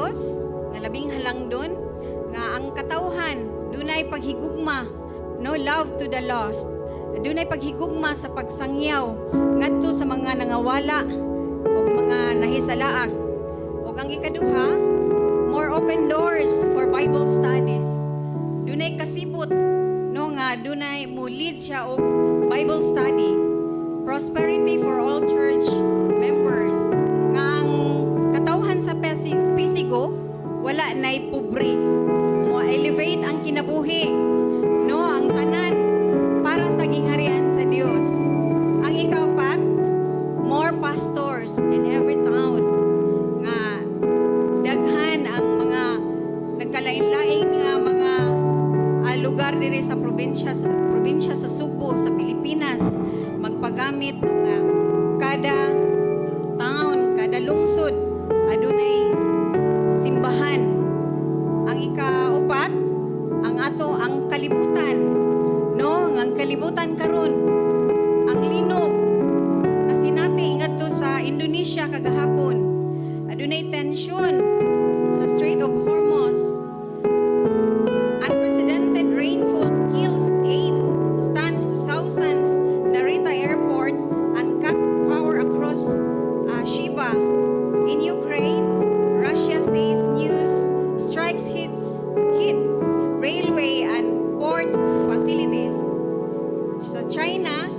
Dios nga labing halangdon nga ang katawhan dunay paghigugma, no, love to the lost. Dunay paghigugma sa pagsangyaw ngadto sa mga nangawala ug mga nahisalaag. Ug ang ikaduha, more open doors for Bible studies. Dunay kasibot, no, nga dunay mo lead siya og Bible study. Prosperity for all church members. Nga ang katawhan sa Pisigo wala nay pobre. Mo elevate ang kinabuhi, no, ang tanan para sa gingharian sa Dios. Ang ikaapat, more pastors in every town. Nga daghan ang mga nagkalain-lain nga mga lugar diri sa probinsya sa Sugbo, sa Pilipinas, magpagamit nga kada town, kada lungsod adunay simbahan. Ang ikaupat, ang ato ang kalibutan, no, ang kalibutan karon, ang linog nasinati ngadto sa Indonesia kagahapon. Adunay tensyon sa Strait of Hormuz. Unprecedented rainfall kills eight, stuns thousands, Narita Airport, and cut power across Shiba. In Ukraine, Russia says new strikes hit railway and port facilities. Sa China,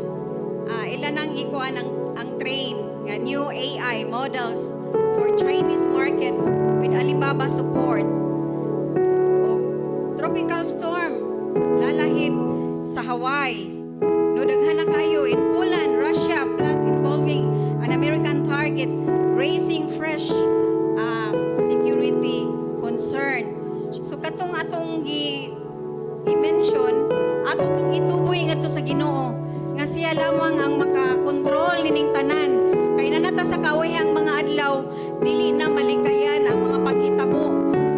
ila nang ikuan ang train nga new AI models for Chinese market with Alibaba support. O tropical storm lalahit sa Hawaii. No, daghan na kayo. In Poland, Russia plot involving an American target raising fresh security concern. So katong atong gi i-mention, ato tong ituboy ngadto sa Ginoo nga siya lamang ang makakontrol nining tanan. Kay nanata sa kawayhang mga adlaw, dili na malikayan ang mga panghitabo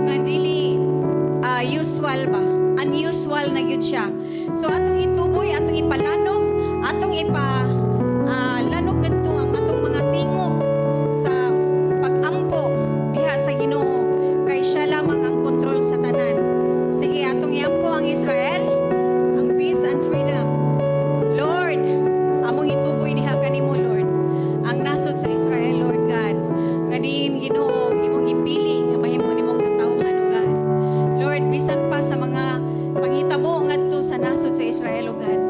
nga dili usual ba? Unusual na gyud siya. So atong ituboy, atong ipalanog, atong ipa lanog ngadto ang atong mga tingog sa pag-ampo diha sa Ginoo kay siya lamang ang kontrol sa tanan. Sige, atong iampo ang Israel, ang peace and freedom. Lord, among ituboy diha kanimo, Lord. Ang nasod sa Israel, Lord God. Nga diin, Ginoo, imong gipili nga mahimo nimong katawhan, O God. Lord, bisan pa sa mga panghitabo ngadto sa nasod sa Israel, O God.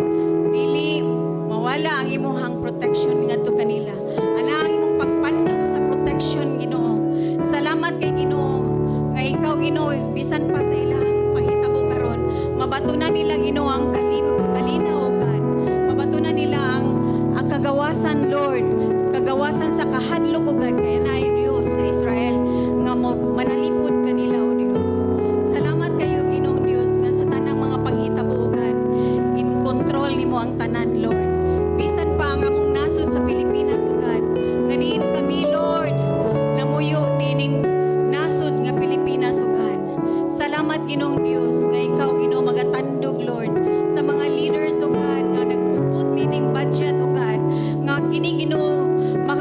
Dili mawala ang imuhang protection ngadto kanila. Ana ang imong pagpandong sa protection, Ginoo. Salamat kay Ginoo nga ikaw, Ginoo, bisan pa sa ilang panghitabo karon, mabato na nila, Ginoo, ang kalinaw, O God. Mabato na nila ang kagawasan, Lord. Kagawasan sa kahadlok, O God, kay naay Dios sa Israel nga mo manalipod kanila, O Dios. Salamat kayo, Ginoong Dios, nga sa tanang mga panghitabo, O God, in control nimo ang tanan, Lord. Bisan pa ang among nasod sa Pilipinas, O God, nga diin kami, Lord, namuyo nining nasod nga Pilipinas, O God. Salamat, Ginoong Dios, nga ikaw, Ginoo, magatandog, Lord, sa mga leaders, O God, nga nagpuput nining budget, O God, nga kini, Ginoo,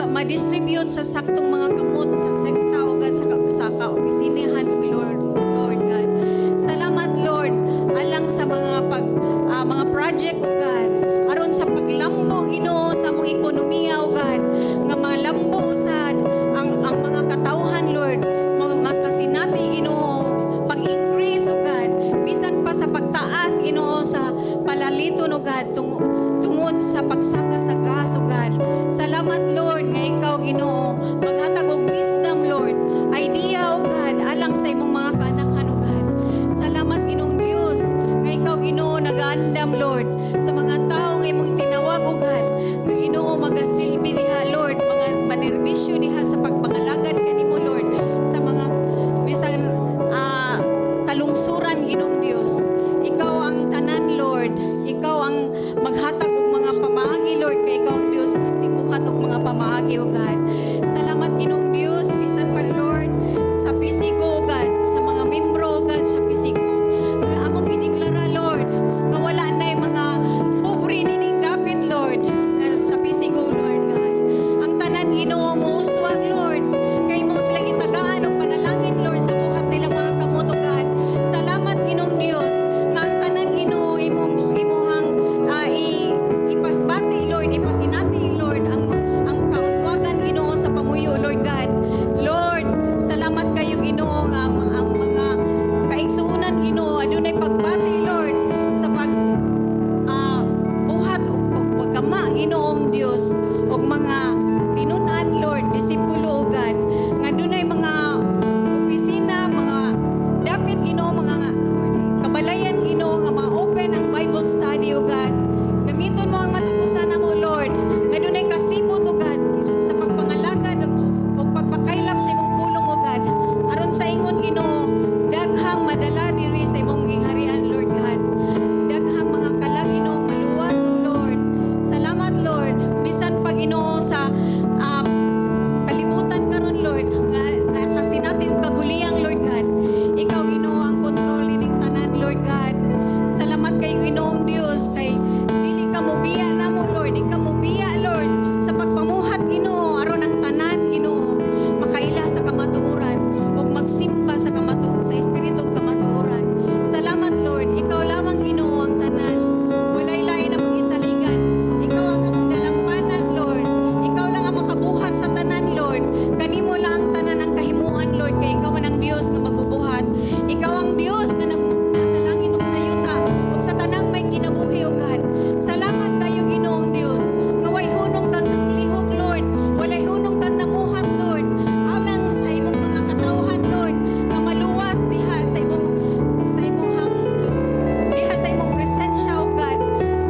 ma-distribute sa saktong mga kamot sa sekta, O God, sa kaopisinahan, Lord, Lord God. Salamat, Lord, alang sa mga project, O God, aron sa paglambo, Ginoo, sa among ekonomiya, O God, nga malambo sad ang mga katawhan, Lord, mga makasinati, Ginoo, pag-increase, O God, bisan pa sa pagtaas, Ginoo, sa palaliton, O God, tungod sa pagsaka sa gas, O God. Salamat, Lord, nga ikaw, Ginoo, maghatag og wisdom, Lord, idea, O God, alang sa imong mga kaanakan, O God. Salamat, Ginoong Dios, nga ikaw, Ginoo, nagaandam, Lord, sa Ginoong Dios, og mga tinunan, Lord, disipulo, O God, nga dunay mga opisina, mga dapit, Ginoo, mga kabalayan, Ginoo, nga ma-open ang Bible study, O God. Gamiton mo ang matag usa namo, Lord, nga dunay kasibot, O God, sa pagpangalagad ug pagpakaylap sa imong pulong, O God. Aron sa ingon, Ginoo, daghang madala diri sa imong giharian, Lord God. Daghang mga kalag, Ginoo, maluwas, O Lord. Salamat, Lord. Bisan pa, Ginoo, sa kalibutan karon, Lord, nga nakasinati og kaguliyang, Lord God. Ikaw, Ginoo, ang kontrol ining tanan, Lord God. Salamat kay Ginoong Dios kay dili ka mobiya namo, Lord. Di ka mobiya, Lord, sa pagpamuhat, Ginoo, aron ang tanan, Ginoo, makaila sa kamatuoran ug magsimba sa espiritu ug kamatuoran. Salamat, Lord. Ikaw lamang, Ginoo, ang tanan. Walay lain among gisaligan. Ikaw ang among dalampanan, Lord. Ikaw lang ang makabuhat sa tanan, Lord. Kanimo lang ang tanan ang kahimuan, Lord, kay ikaw man ang Dios nga magbubuhat. Ikaw ang Dios nga nagmugna sa langit ug sa yuta ug sa tanang may kinabuhi, O God. Salamat kayo, Ginoong Dios, nga way hunong kang naglihok, Lord. Walay hunong kang namuhat, Lord. Alang sa imong mga katawhan, Lord, nga maluwas diha sa imong diha sa imong presensya, O God.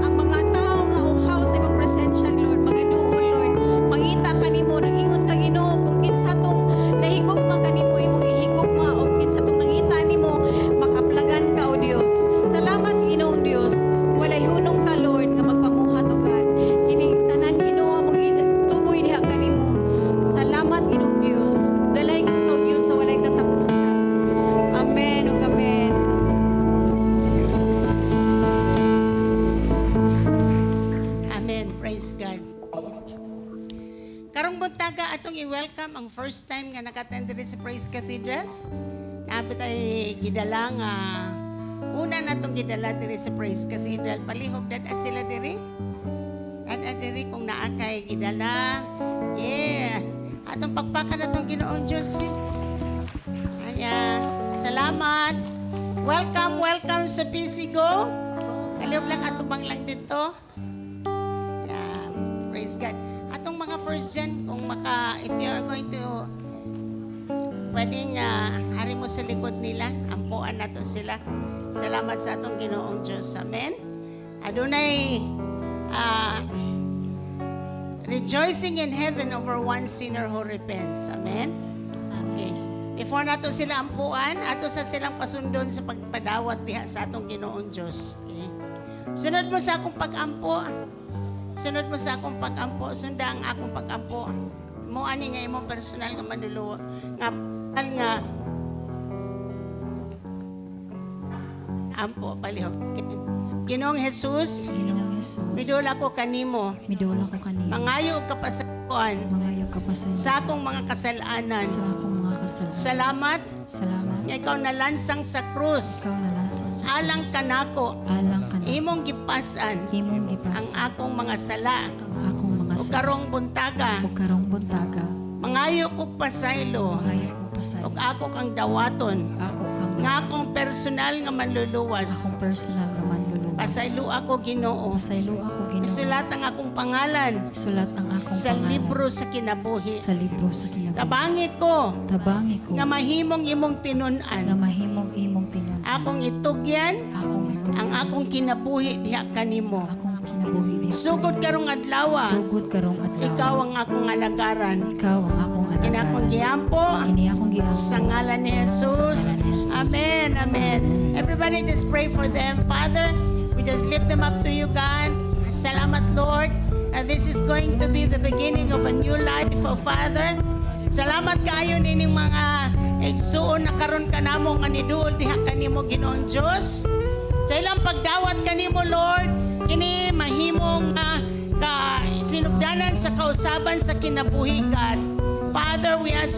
Ang mga tao nga uhaw sa imong presensya, Lord, magaduol, Lord. Mangita kanimo, nagingon ka, Ginoo, kung kinsa tong nahigugma kanimo, imong ihigugma, o kinsa tong nangita nimo, makaplagan ka, O Dios. Salamat, Ginoong Dios. Walay hunong ka, Lord, nga magpamuhat, O God. Kining tanan, Ginoo, among tuboy diha kanimo. Salamat, Ginoong Dios. Dalaygon ka, O Dios, sa walay katapusan. Amen ug amen. Amen. Praise God. Karong buntaga atong i-welcome ang first time nga naka-attend diri sa Praise Cathedral. Naabot ay gidala nga una natong gidala diri sa Praise Cathedral. Palihog dad sila diri. Dad diri kung naa kay gidala. Yeah. Atong pakpakan atong Ginoong Diyos. Aya, salamat. Welcome, welcome sa PC Go. Kalihog lang atubang lang dito. Yeah, praise God. Atong mga first gen, kung maka, if you are going to, pwedeng hari mo sa likod nila, ampuan nato sila. Salamat sa atong Ginoong Diyos. Amen. Adunay rejoicing in heaven over one sinner who repents. Amen. Okay. Before nato sila ampuan, ato sa silang pasundon sa pagpadawat diha sa atong Ginoong Diyos. Okay. Sunod mo sa akong pag-ampo. Sunod mo sa akong pag-ampo. Sunda ang akong pag-ampo. Mo ani nga imong personal nga manluluwa nga personal nga ampo palihog. Ginoong Jesus, Ginoong Jesus, midula ko kanimo. Midula ko kanimo. Mangayo og kapasayloan Mangayo ka pasaylo sa akong mga kasalanan. Sa akong mga kasalanan. Salamat Salamat. Nga ikaw nalansang sa krus. Ikaw nalansang sa Alang krus. Kanako. Alang kanako. Imong gipas-an Imong gipas ang akong mga sala. Ang akong mga Ug sala. karong buntaga, Ug karong buntaga, mangayo kog pasaylo mangayo ko pasaylo. Ug ako kang dawaton Ako kang nga akong personal nga manluluwas. Akong personal nga manluluwas. Pasaylo ako, Ginoo. Pasaylo ako, Ginoo. Isulat ang akong pangalan Isulat ang akong sa pangalan libro sa kinabuhi. Sa libro sa kinabuhi. Tabangi ko Tabangi ko nga mahimong imong nga tinun-an. Mahimong imong tinun. Akong itugyan Akong ito ang akong kinabuhi diha kanimo. Akong kinabuhi diha. Sugod karong adlaw, Sugod karong adlaw. Ikaw ang akong alagaran. Ikaw ang akong Kini akong alagaran. giampo Kini akong giampo. Sa ngalan ni Jesus. Sa ngalan ni Jesus. Amen. Amen. Everybody just pray for them. Father, we just lift them up to you, God. Salamat, Lord. And this is going to be the beginning of a new life, oh Father. Salamat kayo nining mga igsuon na karon kanamo nga niduol diha kanimo, Ginoong Dios. Sa ilang pagdawat kanimo, Lord, kini mahimong ka sinugdanan sa kausaban sa kinabuhi, God. Father, we ask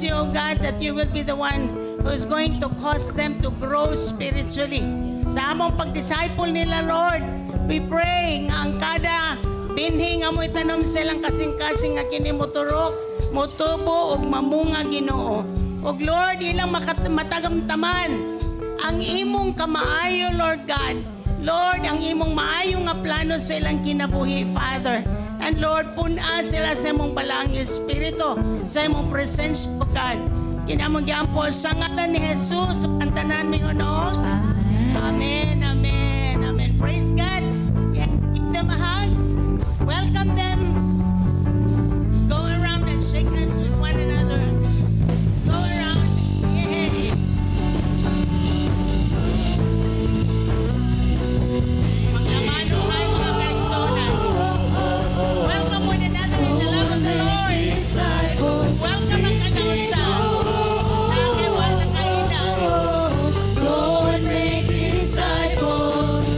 you, O God, that you will be the one who is going to cause them to grow spiritually. Sa among pag-disciple nila, Lord, we pray nga ang kada binhi nga mo itanom silang kasing-kasing nga kini moturok, motubo ug mamunga, Ginoo. Ug Lord, ilang matagamtaman ang imong kamaayo, Lord God, Lord, ang imong maayo nga plano sa ilang kinabuhi, Father. And Lord, pun-a sila sa imong balaang Espiritu, sa imong presensya, O God. Kini among giampo sa ngalan ni Jesus, ang tanan mingon og Amen, amen, amen. Praise God. Yeah, give them a hug. Welcome them. Go around and shake hands with one another. Go around. Yay. Magkamanuhay, mga kaigsuonan. Welcome one another in the love of the Lord. Welcome ang kanausa. Nakewal na kaila. Go and make disciples.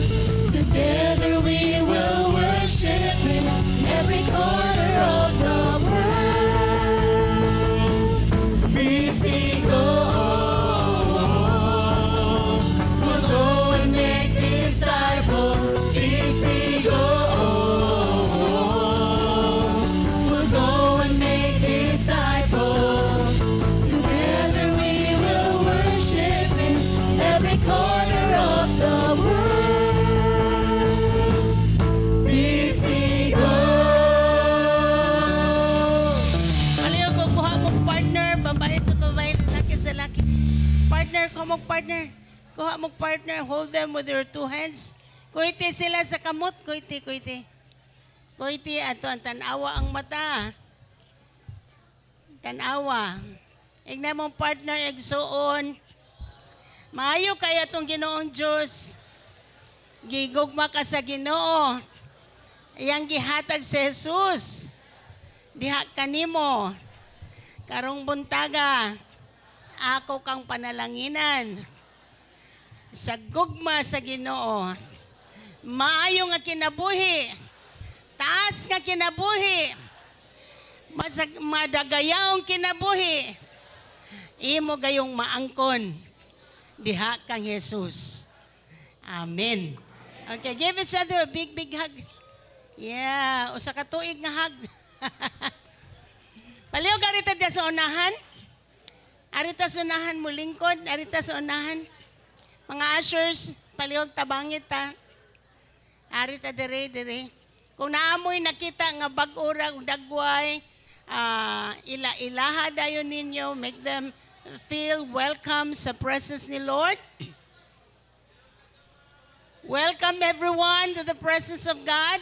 Together we will worship in every corner of the world. BC Go. We'll go and make disciples. BC Go. We'll go and make disciples. Together we will worship in every corner of the world. BC Go. Palihog og kuha mong partner, babae sa babae, lalaki sa lalaki. Partner, kuha mong partner. Kuha mong partner, hold them with your two hands. Kuyti sila sa kamot, kuyti, kuyti. Kuyti, ato ang tanawa ang mata. Tanawa. Ingna mong partner, igsuon. Maayo kaayo atong Ginoong Diyos. Gigugma ka sa Ginoo. Iyang gihatag si Jesus diha kanimo karong buntaga. Ako kang panalanginan sa gugma sa Ginoo, maayo nga kinabuhi, taas nga kinabuhi, masag madagayaong kinabuhi, imo gayong maangkon diha kang Jesus. Amen. Okay, give each other a big, big hug. Yeah, usa ka tuig nga hug. Palihog arita diya sa unahan. Arita sa unahan mo lingkod, arita sa unahan. Mga ushers, palihog tabangit ta. Arita dire dire. Kung naamoy nakita nga bag-o ra ug dagway, ila ilaha dayon ninyo, make them feel welcome sa presence ni Lord. Welcome everyone to the presence of God.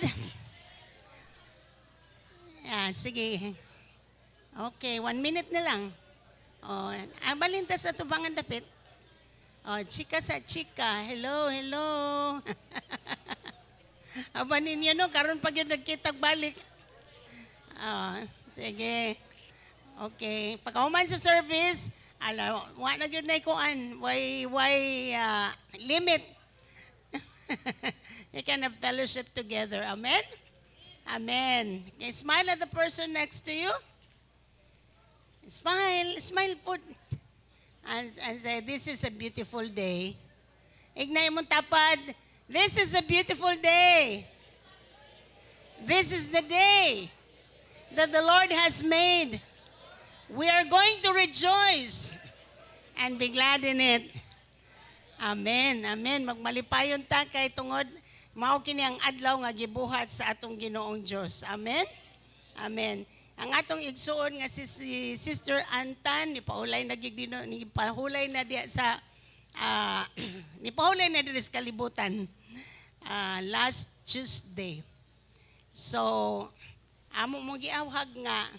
Yeah, sige. Okay, 1 minute na lang. Oh, balhin ta sa tubangan dapit. Oh, chika sa chika. Hello, hello. Aba ninyo no, karon pag yun nagkitag balik. Oh, sige. Okay. Pagkahuman sa service, ala, wa na gyud na kuan, why limit. You can have fellowship together. Amen? Amen. Okay, smile at the person next to you. Smile, smile po. And say, "This is a beautiful day." Ignay mong tapad, "This is a beautiful day. This is the day that the Lord has made. We are going to rejoice and be glad in it." Amen. Amen. Magmalipayon ta kay tungod mao kini ang adlaw nga gibuhat sa atong Ginoong Dios. Amen. Amen. Ang atong igsuon nga si Sister Antan nipaulay na gid dino, nipahulay na diya sa nipahulay na diri sa kalibutan last Tuesday. So amo mo giawhag nga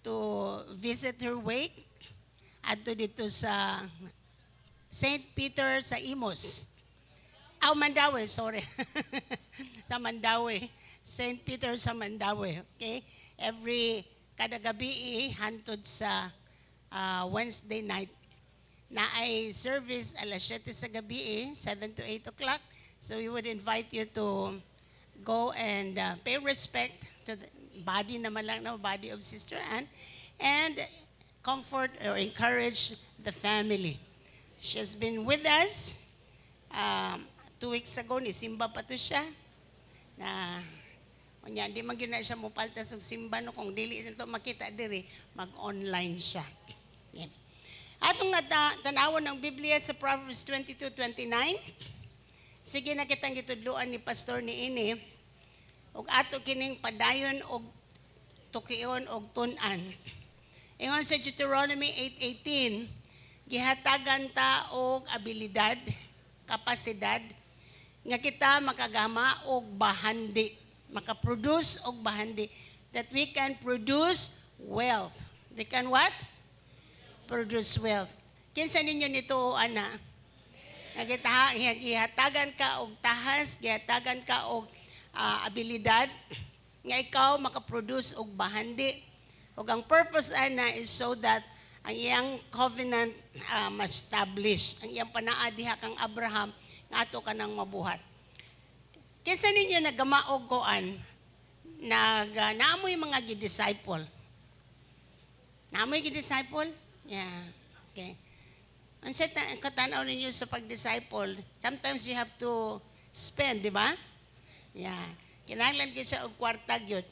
to visit her wake adto dito sa St. Peter sa Imus. Aw, Mandaue, sorry. Sa Mandaue. St. Peter sa Mandaue. Okay? Every, kada gabi eh, hantod sa Wednesday night na ay service alas 7 sa gabi eh, 7 to 8 o'clock. So we would invite you to go and pay respect to the body naman lang no, body of Sister Ann, and comfort or encourage the family. She has been with us. 2 weeks ago, ni simba pa to siya. Na, unya, di man gyud na siya mopalta sa simba no, kung dili na to makita diri, mag-online siya. Yeah. Atong nga tanawon ng Biblia sa Proverbs 22:29. Sige na kitang gitudluan ni pastor ni ini ug ato kining padayon og tukion og tun-an. Ingon sa Deuteronomy 8:18, gihatagan ta og abilidad, kapasidad nga kita makagama og bahandi, makaproduce og bahandi, that we can produce wealth. We can what? Produce wealth. Kinsa ninyo nito, ana? Nga kita gihatagan ka og tahas, gihatagan ka og abilidad nga ikaw makaproduce og bahandi. Ug ang purpose ana is so that ang iyang covenant ma-establish. Ang iyang panaa diha kang Abraham nga ato ka nang mabuhat. Kinsa ninyo nagamaog koan, nag naamoy mga gi-disciple? Naamoy gi-disciple? Yeah. Okay. Ang sa katanaw ninyo sa pag-disciple, sometimes you have to spend, di ba? Yeah. Kinahanglan gyud siya og kwarta gyud.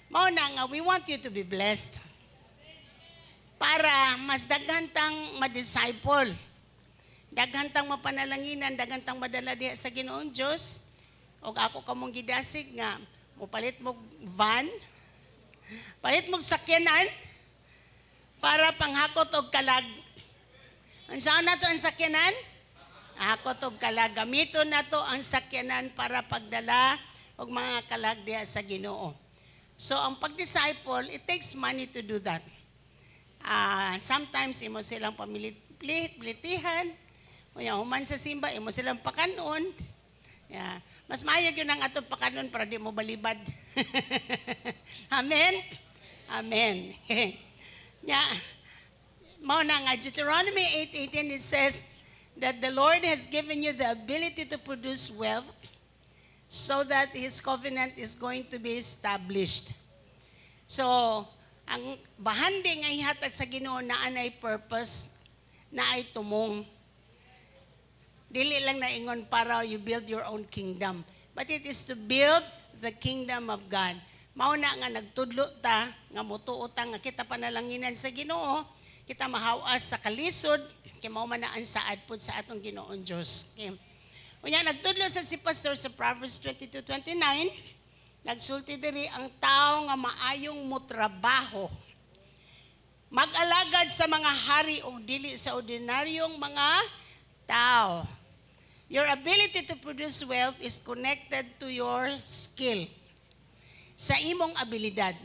Mao na nga we want you to be blessed. Para mas daghan tang ma-disciple. Daghan tang mapanalanginan, daghan tang madala diha sa Ginoong Dios. Og ako kamong gidasig nga mopalit mo van, palit mo sakyanan para panghakot og kalag. Unsaon nato ang sakyanan? Hakot og kalag. Gamiton nato ang sakyanan para pagdala og mga kalag diha sa Ginoo. So ang pag-disciple, it takes money to do that. Sometimes imo silang pamilit plitihan. Unya human sa simba imo silang pakanon. Yeah. Mas maayo gyud ang atong pakanon para di mo balibad. Amen. Amen. Ya. Mao na nga Deuteronomy 8:18, it says that the Lord has given you the ability to produce wealth so that His covenant is going to be established. So, ang bahandi nga ihatag sa Ginoo na anay purpose, na ay tumong. Dili lang na ingon para you build your own kingdom, but it is to build the kingdom of God. Mao na nga nagtudlo ta nga mutuo ta nga kita panalanginan sa Ginoo, kita mahawas sa kalisod, kay mao man na ang saad pod sa atong Ginoong Dios. Okay. Unya nagtudlo sa si pastor sa Proverbs 22:29, nagsulti diri, ang tao nga maayong motrabaho mag-alagad sa mga hari ug dili sa ordinaryong mga tao. Your ability to produce wealth is connected to your skill. Sa imong abilidad.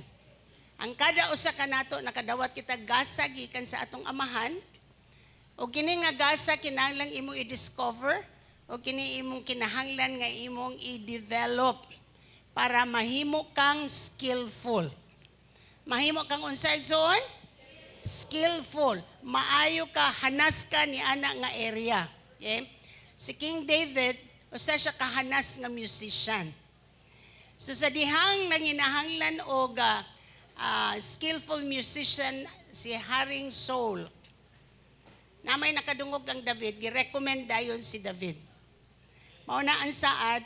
Ang kada usa kanato nakadawat kita gasa gikan sa atong amahan. O kini nga gasa kinahanglan imong i-discover o kini imong kinahanglan nga imong i-develop para mahimo kang skillful. Mahimo kang unsa, igsoon? Skillful. Maayo ka, hanas ka ni ana nga area. Okay? Si King David, usa siya kahanas nga musician. So sa dihang nanginahanglan og skillful musician si Haring Saul, na may nakadungog kang David, girecommend dayon si David. Mao na ang saad,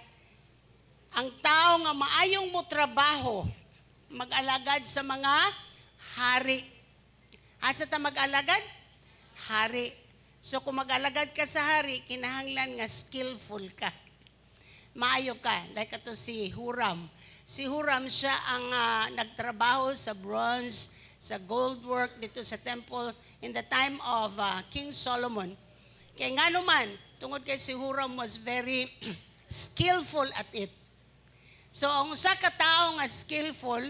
ang tao nga maayong mo trabaho, mag-alagad sa mga hari. Asa ta mag-alagad? Hari. So kung mag-alagad ka sa hari, kinahanglan nga skillful ka. Maayo ka. Like ato si Huram. Si Huram, siya ang nagtrabaho sa bronze, sa gold work dito sa temple in the time of King Solomon. Kaya nga naman, tungod kay si Huram was very skillful at it. So ang usa ka tawo nga skillful,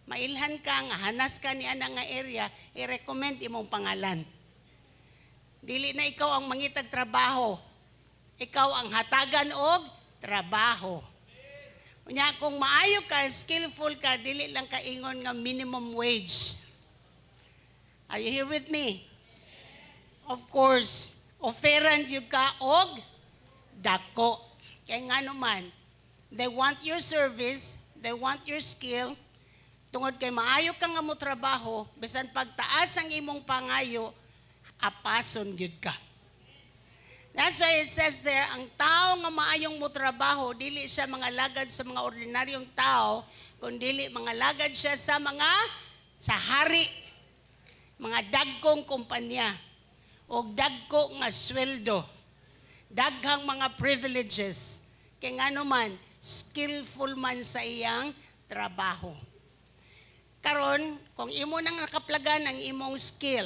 mailhan ka nga hanas ka ni ana nga area, i-recommend imong pangalan. Dili na ikaw ang mangitag trabaho. Ikaw ang hatagan og trabaho. Unya kung maayo ka, skillful ka, dili lang ka ingon nga minimum wage. Are you here with me? Of course, offeran jud ka og dako. Kaya nga naman, they want your service, they want your skill. Tungod kay maayo ka nga mo trabaho, bisan pagtaas ang imong pangayo, apason gyud ka. That's why it says there, ang tao nga maayong mo trabaho, dili siya mga lagad sa mga ordinaryong tao, kundi mga lagad siya sa hari, mga dagkong kumpanya, o dagko nga sweldo, daghang mga privileges. Kay ngano man, skillful man sa iyang trabaho. Karon, kung imo nang nakaplagan ang imong skill,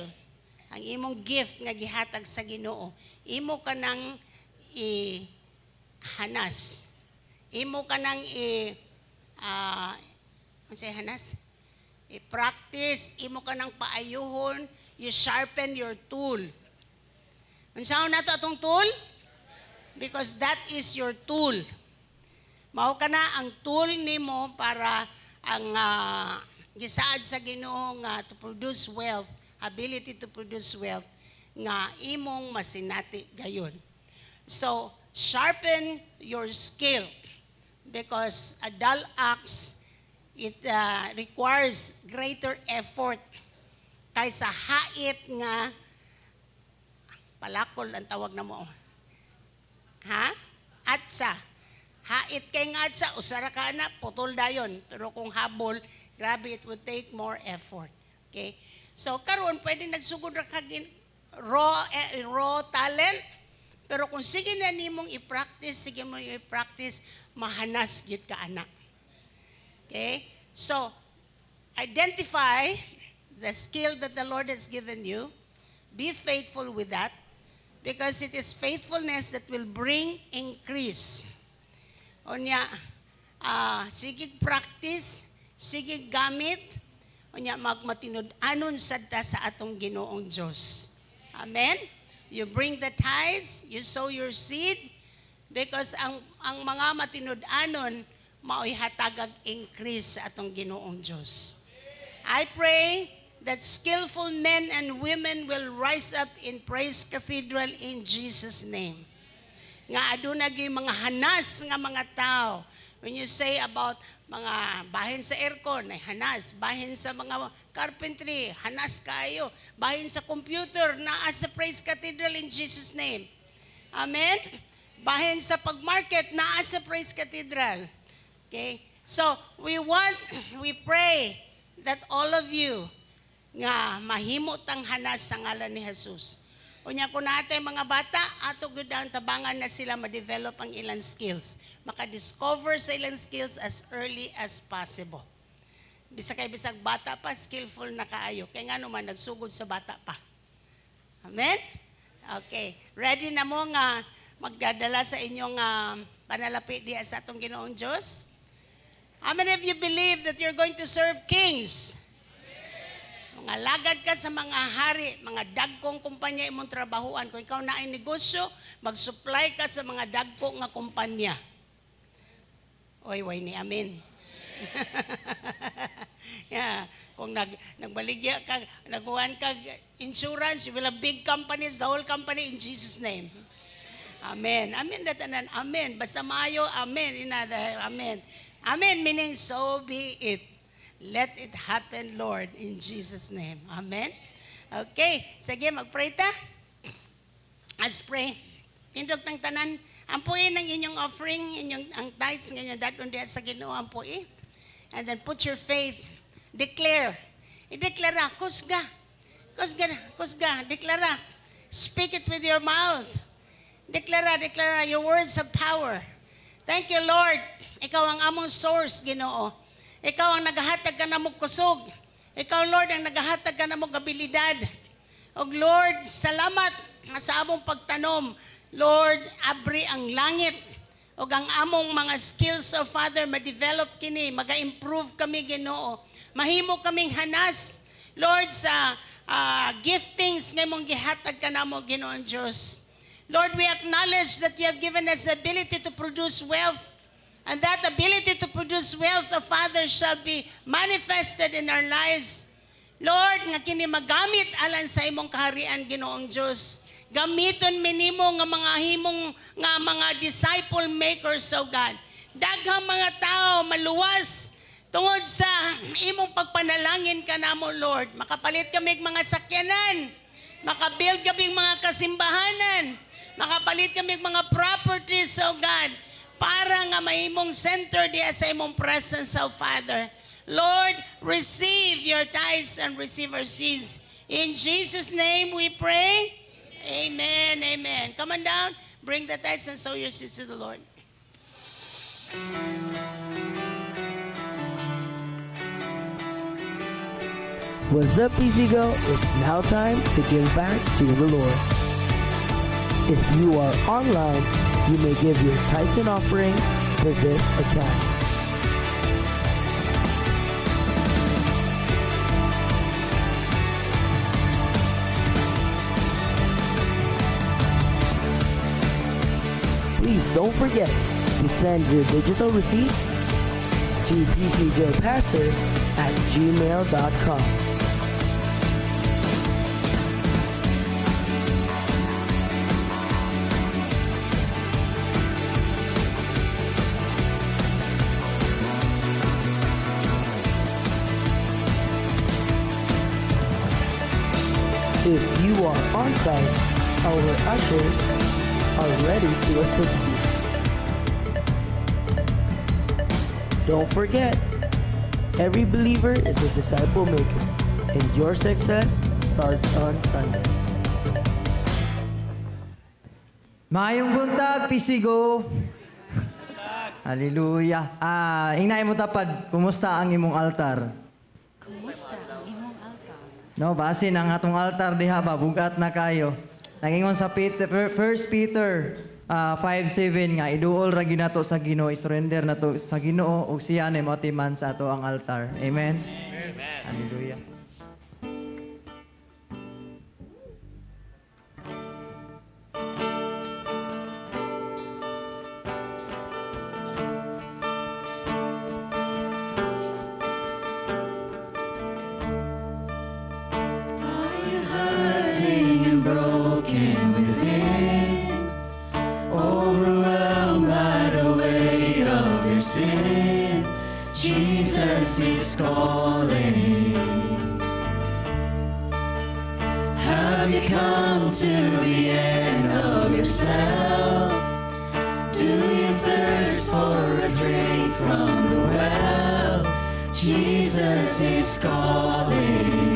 ang imong gift nga gihatag sa Ginoo, imo ka nang i-hanas. Imo ka nang i unsay hanas? I-practice, imo ka nang paayuhon, you sharpen your tool. Unsaon nato atong tool? Because that is your tool. Mao kana ang tool nimo para ang gisaad sa Ginoo nga to produce wealth, ability to produce wealth nga imong masinati gayon. So, sharpen your skill because a dull axe, it requires greater effort kaysa hait nga palakol ang tawag na mo. Ha? Atsa. Hait kay nga atsa, usara ka na, putol dayon. Pero kung habol, grabe, it would take more effort. Okay? So, karon pwede nagsugod ra ka raw talent, pero kung sige na nimong i-practice, sige mo i-practice, mahanas gyud ka ana. Okay? So, identify the skill that the Lord has given you. Be faithful with that because it is faithfulness that will bring increase. Unya, sige practice, sige gamit, unya magmatinud-anon sad ta sa atong Ginoong Dios. Amen? You bring the tithes, you sow your seed, because ang mga matinud-anon mao'y hatagag increase sa atong Ginoong Dios. I pray that skillful men and women will rise up in Praise Cathedral in Jesus' name. Nga aduna gyud mga hanas nga mga tao. When you say about mga bahin sa aircon, ay hanas. Bahin sa mga carpentry, hanas kaayo. Bahin sa computer, naa sa Praise Cathedral in Jesus' name. Amen? Bahin sa pagmarket, naa sa Praise Cathedral. Okay? So, we pray that all of you nga mahimo tang hanas sa ngalan ni Jesus. Unya kung naa tay mga bata, ato gyud ang tabangan na sila ma-develop ang ilang skills. Maka-discover sa ilang skills as early as possible. Bisag kay bisag bata pa, skillful na kaayo. Kay nga naman, nagsugod sa bata pa. Amen? Okay. Ready na mo nga magdadala sa inyong panalapi diya sa atong Ginoong Diyos? How many of you believe that you're going to serve kings? Mga lagad ka sa mga hari, mga dagkong kumpanya imong trabahuan. Kung ikaw naay negosyo, mag-supply ka sa mga dagko nga kumpanya. Oy, way ni amen. Yeah. Kung nagbaligya ka, nagkuhan ka insurance, you will have big companies, the whole company in Jesus' name. Amen. Amen na tanan. Amen. Basta maayo, amen. Inada, amen. Amen meaning so be it. Let it happen, Lord, in Jesus' name. Amen. Okay. Sige, mag-pray ta. Let's pray. Tindog tang tanan. Ampui ng inyong offering, inyong ang tithes nga inyong dadon diha sa Ginoo ampui. And then put your faith. Declare. I-deklara, kusga. Kusga, kusga, deklara. Speak it with your mouth. Deklara, deklara your words of power. Thank you, Lord. Ikaw ang among source, Ginoo. Ikaw ang nagahatag ka namo kusog. Ikaw, Lord, ang nagahatag ka namo abilidad. Og Lord, salamat nga sa among pagtanom. Lord, abri ang langit. Og ang among mga skills of Father, ma-develop kini, maga-improve kami, Ginoo. Mahimo kaming hanas, Lord, sa giftings nga imong gihatag ka namo, Ginoong Diyos. Lord, we acknowledge that you have given us the ability to produce wealth. And that ability to produce wealth, the Father, shall be manifested in our lives. Lord, nga kini magamit alang sa imong kaharian, Ginoong Diyos. Gamiton mi nimo nga mga himong nga mga disciple makers, O God. Daghang mga tao maluwas tungod sa imong pagpanalangin kanamo, Lord. Makapalit kami og mga sakyanan. Makabuild kami og mga kasimbahanan. Makapalit kami og mga properties, O God, para nga mahimong center diya sa imong presence, O Father. Lord, receive your tithes and receive our seeds. In Jesus' name we pray. Amen, amen. Come on down, bring the tithes and sow your seeds to the Lord. What's up, PCGO? It's now time to give back to the Lord. If you are online, you may give your tithes and offering to this account. Please don't forget to send your digital receipts to pcgopastor@gmail.com. If you are on site, our ushers are ready to assist you. Don't forget, every believer is a disciple maker, and your success starts on Sunday. Maayong buntag, PCGO. Hallelujah. Ingna mo tapad, kumusta ang imong altar? Kumusta ang imong altar? No, basin ang atong altar diha ba bugat na kayo. Nangingon sa First Peter 5:7 nga iduol ra gyud nato sa Ginoo, i-surrender nato sa Ginoo ug siya na moatiman sa ato ang altar. Amen. Amen. Hallelujah. Are you hurting and broken within? Overwhelmed by the weight of your sin? Jesus is calling. Have you come to the end of yourself? Do you thirst for a drink from the well? Jesus is calling.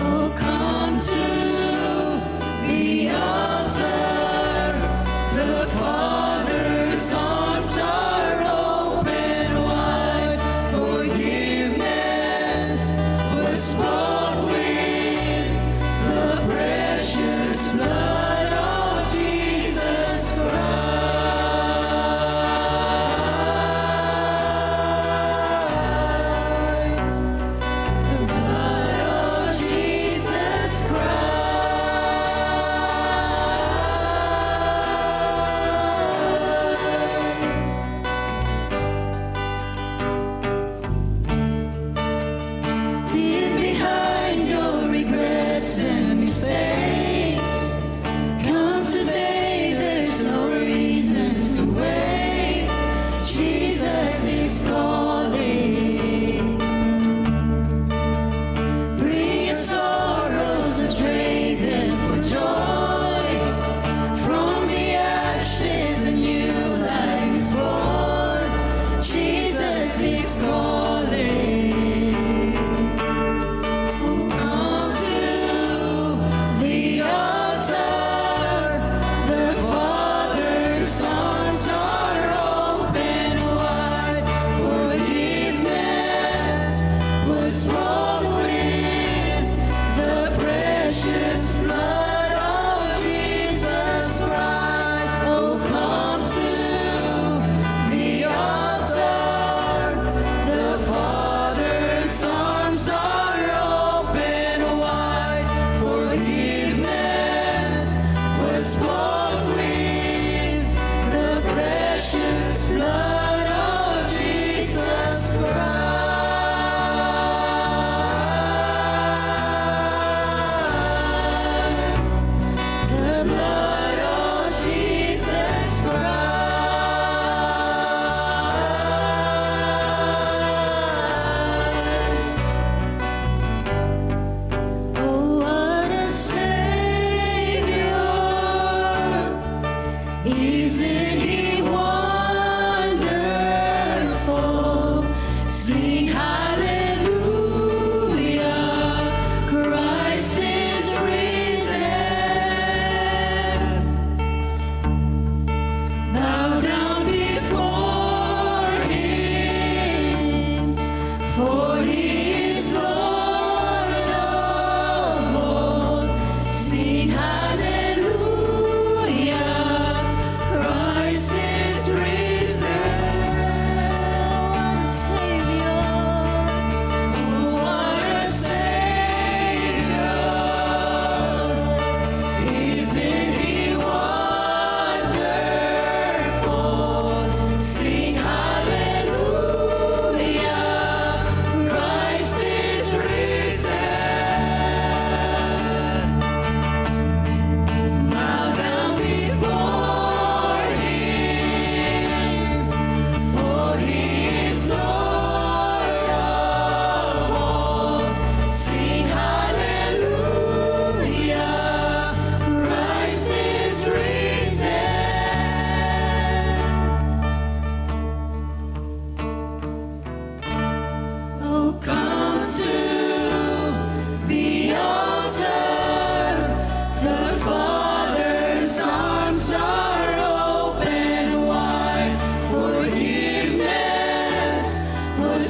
Oh, come to the altar. The Father's arms are open wide. Forgiveness was bought with the precious blood of Jesus.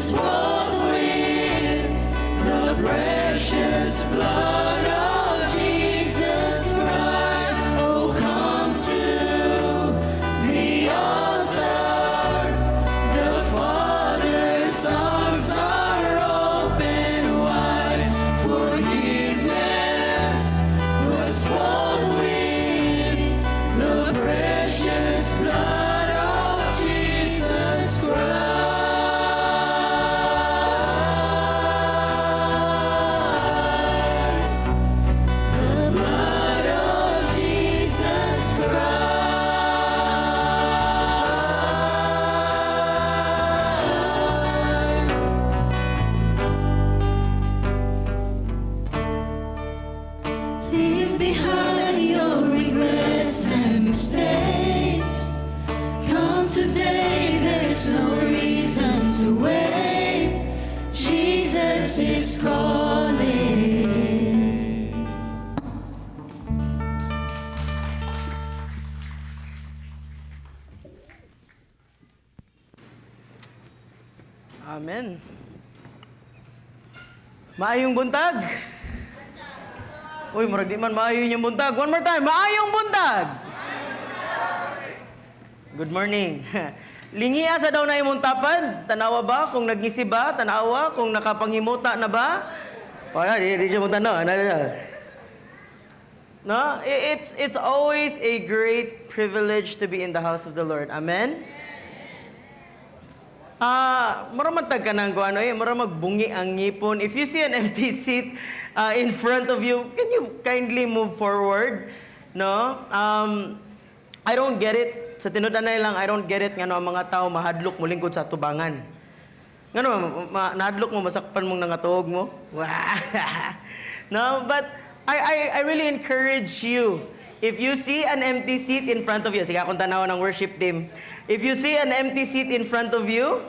Was bought with the precious blood of Jesus Christ. Oh, come to the altar. The Father's arms are open wide. Forgiveness was bought with the precious blood of Jesus Christ. The blood of Jesus Christ. Leave behind your regrets and mistakes. Come today, there's no reason to wait. Jesus is calling. Amen. Maayong buntag. Uy, murag di man maayo inyong buntag. One more time, maayong buntag. Good morning. Lingia sa daw na imong tapad. Tanawa ba kung nagngisi ba? Tanawa kung nakapanghimuta na ba? Wala, di siya mo tanaw. Ano, ano. No, it's always a great privilege to be in the house of the Lord. Amen? Ah, mura man tag kanang kuan eh, mura magbungi ang ngipon. If you see an empty seat in front of you, can you kindly move forward? No? I don't get it. Sa tinud-anay lang, I don't get it ngano ang mga tao mahadlok molingkod sa atubangan. Ngano nahadlok mo, masakpan mong nangatuog mo? No, but I really encourage you. If you see an empty seat in front of you, sige, akong tanaw ng worship team. If you see an empty seat in front of you,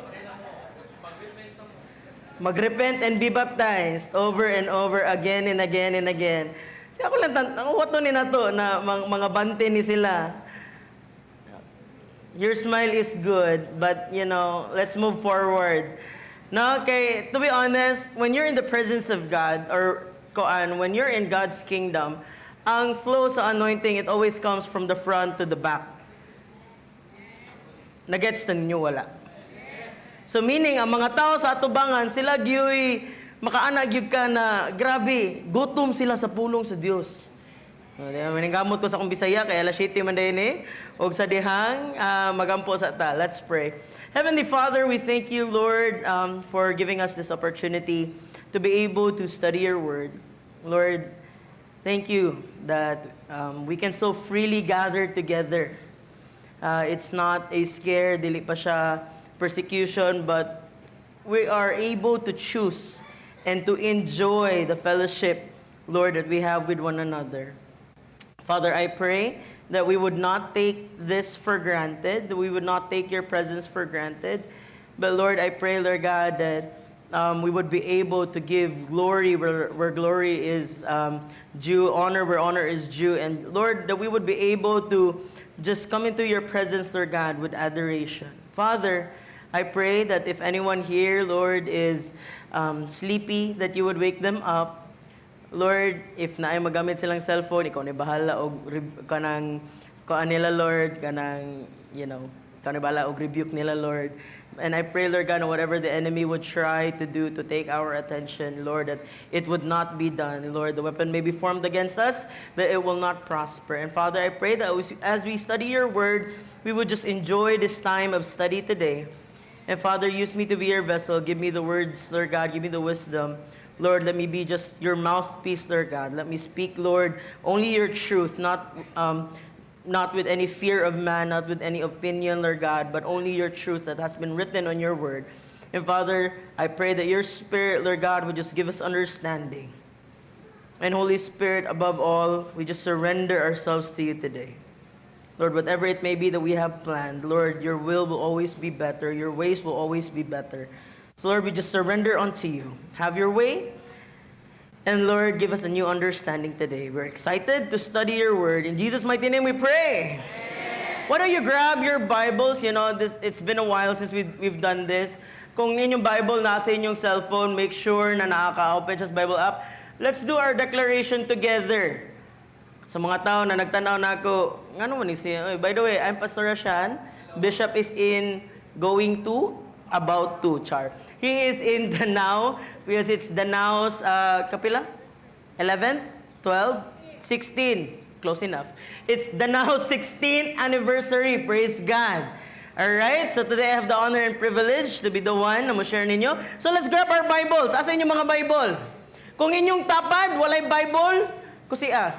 magrepent and be baptized over and over again and again and again. Siya ako lang, ako wato ni nato na mga bante ni sila. Your smile is good, but let's move forward. No, okay, to be honest, when you're in the presence of God, or koan, when you're in God's kingdom, ang flow sa anointing, it always comes from the front to the back. Nagets na ninyo, wala? So meaning, ang mga tao sa atubangan, sila gyuy makaana gyud ka na grabe, gutom sila sa pulong sa Dios. Oh, di ba? Maningkamot ko sa akong Bisaya, kay alas 7 man dayon eh. Og sa dihang magampo sa ta. Let's pray. Heavenly Father, we thank you, Lord, for giving us this opportunity to be able to study your word. Lord, thank you that we can so freely gather together. It's not a scare, dili pa siya persecution, but we are able to choose and to enjoy the fellowship, Lord, that we have with one another. Father, I pray that we would not take this for granted, that we would not take your presence for granted. But Lord, I pray, Lord God, that we would be able to give glory where glory is due, honor where honor is due. And Lord, that we would be able to just come into your presence, Lord God, with adoration. Father, I pray that if anyone here, Lord, is sleepy, that you would wake them up. Lord, if naay magamit silang cellphone, ikaw ni bahala og kanang kuan nila, Lord, kanang ikaw ni bahala og rebuke nila, Lord. And I pray, Lord God, whatever the enemy would try to do to take our attention, Lord, that it would not be done. Lord, the weapon may be formed against us, but it will not prosper. And Father, I pray that as we study your word, we would just enjoy this time of study today. And Father, use me to be your vessel. Give me the words, Lord God. Give me the wisdom. Lord, let me be just your mouthpiece, Lord God. Let me speak, Lord, only your truth, not with any fear of man, not with any opinion, Lord God, but only your truth that has been written on your word. And Father, I pray that your Spirit, Lord God, would just give us understanding. And Holy Spirit, above all, we just surrender ourselves to you today. Lord, whatever it may be that we have planned, Lord, your will always be better. Your ways will always be better. So, Lord, we just surrender unto you. Have your way. And Lord, give us a new understanding today. We're excited to study your word. In Jesus' mighty name we pray. Amen. Why don't you grab your Bibles? It's been a while since we've done this. Kung inyong Bible nasa inyong cellphone, make sure na nakaka-open siya sa Bible app. Let's do our declaration together. Sa mga tao na nagtanaw na ako, ngano man ni siya? Oy, by the way, I'm Pastor Rashan. Bishop is in going to, about to, char. He is in Danao because it's Danao's, kapila? 11, 12, 16. Close enough. It's Danao's 16th anniversary. Praise God. Alright, so today I have the honor and privilege to be the one na mo-share ninyo. So let's grab our Bibles. Asa inyong mga Bible? Kung inyong tapad, walay Bible, kusi ah.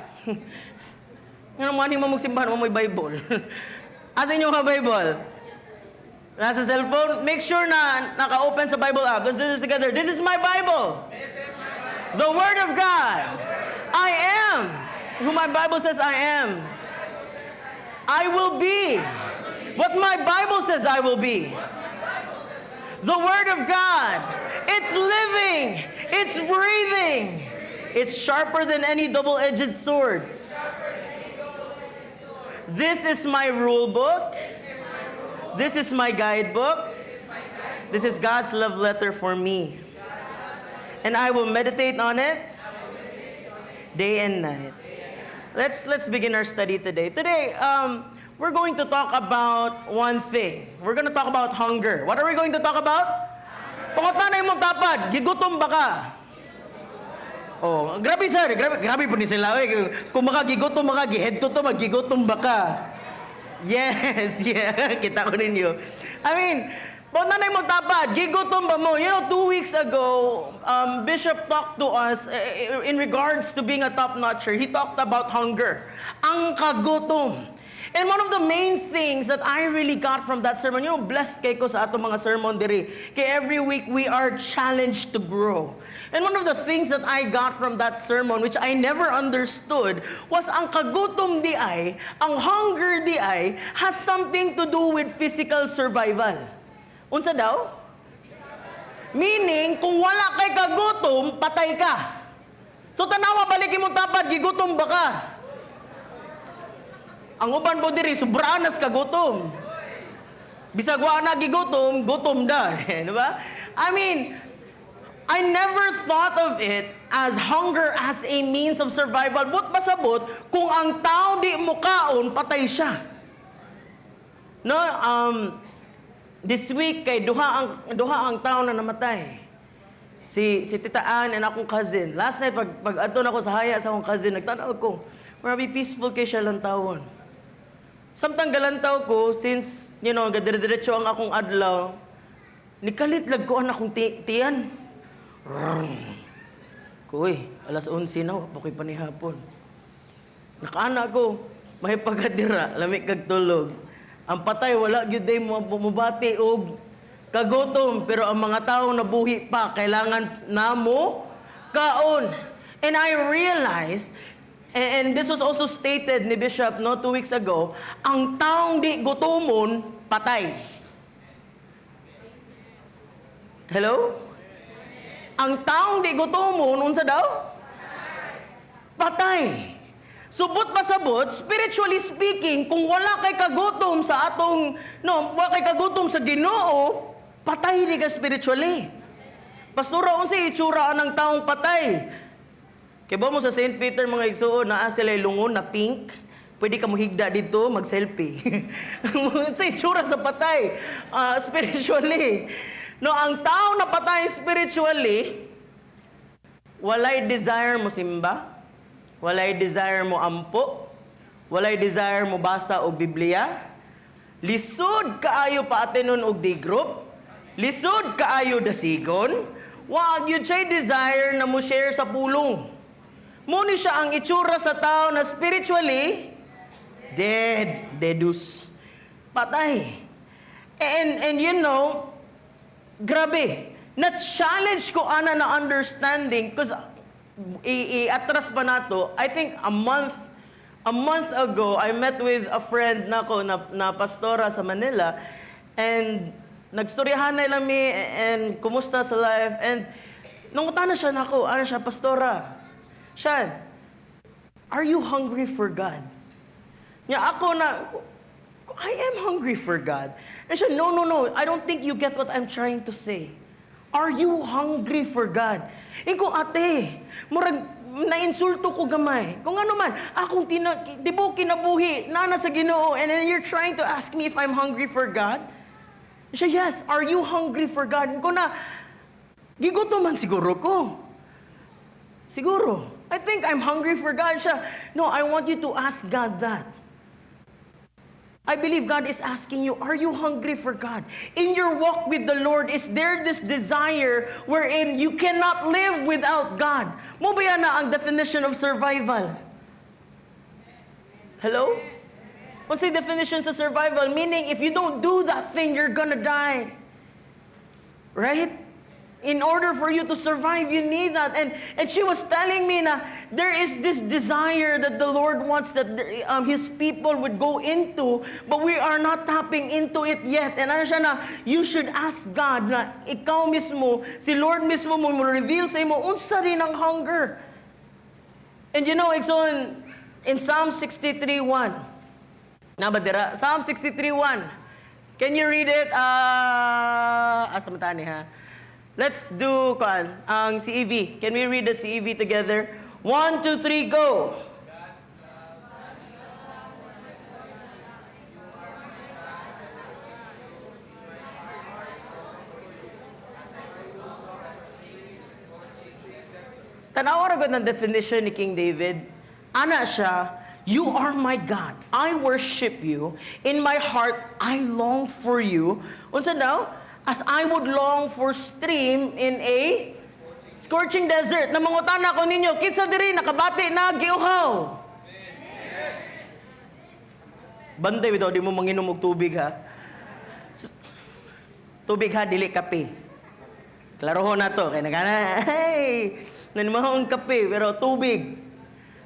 Nga naman mo magsimbahan, mo may Bible. Asa inyong mga Bible? Nasa cellphone? Make sure na naka-open sa Bible app. Let's do this together. This is my Bible. The Word of God. I am who my Bible says I am. I will be what my Bible says I will be. The Word of God. It's living. It's breathing. It's sharper than any double-edged sword. This is my rule book. This is my guidebook. This is God's love letter for me. And I will meditate on it day and night. Let's begin our study today. Today, we're going to talk about one thing. We're going to talk about hunger. What are we going to talk about? Pangutana imong tapad, gigutom ba ka? Oh, grabe sir, grabe, grabe po ni sila. Oy. Kung makagigutom ka, gihead to to, magigutom ba ka? Yes, yeah. Kita ko ninyo. I mean, pangutana imong tapad, gigutom ba mo? 2 weeks ago, Bishop talked to us in regards to being a top-notcher. He talked about hunger. Ang kagutom. And one of the main things that I really got from that sermon, blessed kay ko sa ato mga sermon diri. Kay every week we are challenged to grow. And one of the things that I got from that sermon, which I never understood, was ang kagutom di ay, ang hunger di ay, has something to do with physical survival. Unsa daw? Meaning, kung wala kay kagutom, patay ka. So tanawa, balik mo tapad, gigutom ba ka? Ang uban po diri, sobraan nas kagutom. Bisag wa na gigutom, gutom da. Di ba? I mean, I never thought of it as hunger as a means of survival. But pasabot, kung ang tao di mukaon, patay siya. No, this week kay duha ang tao na namatay. Si Tita Ann and akong cousin. Last night pag adto na ako sa haya sa akong cousin, nagtanaw ko. Marabi peaceful kay siya lantawon. Samtang galantaw ko, since, gadire-diretso ang akong adlaw, nikalit lag ko ang akong tiyan. Rrrr. Kuy, alas 11 na, wa pa ko'y panihapon. Nakaana ko, may pagkadira, lami kag tulog. Ang patay, wala gyud day mo mubati og kagutom, pero ang mga tao na buhi pa, kailangan na mo kaon. And I realized, and this was also stated ni Bishop, no, 2 weeks ago, ang taong di gutomon, patay. Hello? Ang taong di gutomon, unsa daw? Patay. Subot pasabot, spiritually speaking, kung wala kay kagutom sa atong, no, wala kay kagutom sa Ginoo, patay ni ka spiritually. Pastora, unsa itsura ang taong patay? Kay ba mo sa St. Peter, mga igsuon, naa sila lungon na pink. Pwede ka mohigda dito, mag-selfie. Sa itsura sa patay, spiritually. No, ang tao na patay spiritually, walay desire mo simba, walay desire mo ampo, walay desire mo basa og Biblia, lisod kaayo paatinon og D group, lisod kaayo dasigon, wa gyud siya desire na mo share sa pulong. Muni siya ang itsura sa tao na spiritually dead, dedus. Patay. And grabe, na-challenge ko ana na understanding because i-atras pa nato, I think a month ago, I met with a friend nako na pastora sa Manila and nagstoryahan na lang mi and kumusta sa life and nung na siya nako, ana siya, "Pastora, Shan, are you hungry for God?" Nya ako na, I am hungry for God. And siya, No, I don't think you get what I'm trying to say. Are you hungry for God?" Ingon ko, "Ate, murag nainsulto ko gamay. Kung ano man, akong tibuok kinabuhi, naa na sa Ginoo, and then you're trying to ask me if I'm hungry for God?" Siya, "Yes, are you hungry for God?" Ingon ko na, "Gigutom man siguro ko. Siguro. I think I'm hungry for God." Siya, "No, I want you to ask God that. I believe God is asking you, are you hungry for God? In your walk with the Lord, is there this desire wherein you cannot live without God?" Mao ba na ang definition of survival? Hello? What's the definition of survival? Meaning, if you don't do that thing, you're gonna die. Right? In order for you to survive, you need that. And she was telling me na there is this desire that the Lord wants that His people would go into, but we are not tapping into it yet. And ano siya na, you should ask God na ikaw mismo, si Lord mismo mo reveal sa imo, unsa rin ang hunger. And igsoon, in Psalm 63:1, naa ba dira? Psalm 63:1. Can you read it? Asa man ta ni ha? Let's do kuan, ang CEV. Can we read the CEV together? One, two, three, go. Tanawa ra gud ng definition ni King David. Ana siya, "You are my God. I worship you. In my heart, I long for you." Unsa daw? "As I would long for stream in a scorching desert." Namangutana ko ninyo, kinsa diri nakabati na giuhaw? Bantay bitaw di mo manginom og tubig ha. Tubig ha, dili kape. Klarohon na to, kay nagana, hey, nanimahong kape, pero tubig.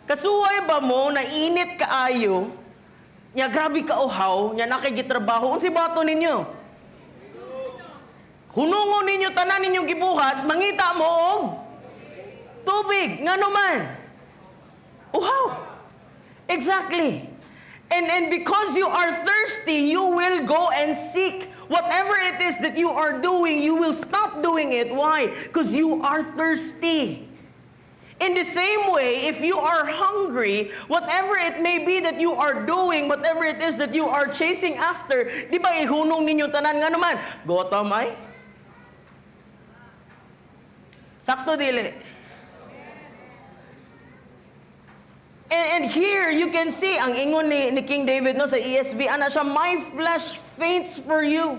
Kasuway ba mo na init kaayo, nya grabe ka uhaw, nya naa kay gitrabaho, unsay buhaton ninyo? Hunungon ninyo tanan ninyong gibuhat, mangita mo og tubig. Ngano man? Uhaw. Exactly. And because you are thirsty, you will go and seek. Whatever it is that you are doing, you will stop doing it. Why? Because you are thirsty. In the same way, if you are hungry, whatever it may be that you are doing, whatever it is that you are chasing after, di ba ihunong ninyo tanan nga naman? Gutom ay? Sakto dili. And here you can see ang ingon ni King David, no, sa ESV, ana siya, "My flesh faints for you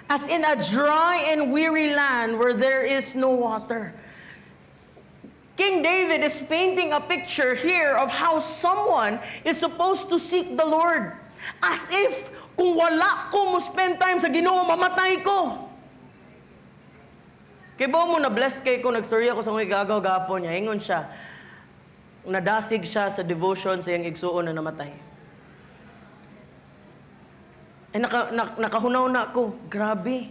as in a dry and weary land where there is no water." King David is painting a picture here of how someone is supposed to seek the Lord. As if, kung wala ko mo spend time sa Ginoo, mamatay ko. Kay ba mo na bless kay ko nagstorya ko sa mga gagaw gapon niya, ingon siya, nadasig siya sa devotion sa iyang igsuon na namatay. Eh nakahunaw na ako, grabe.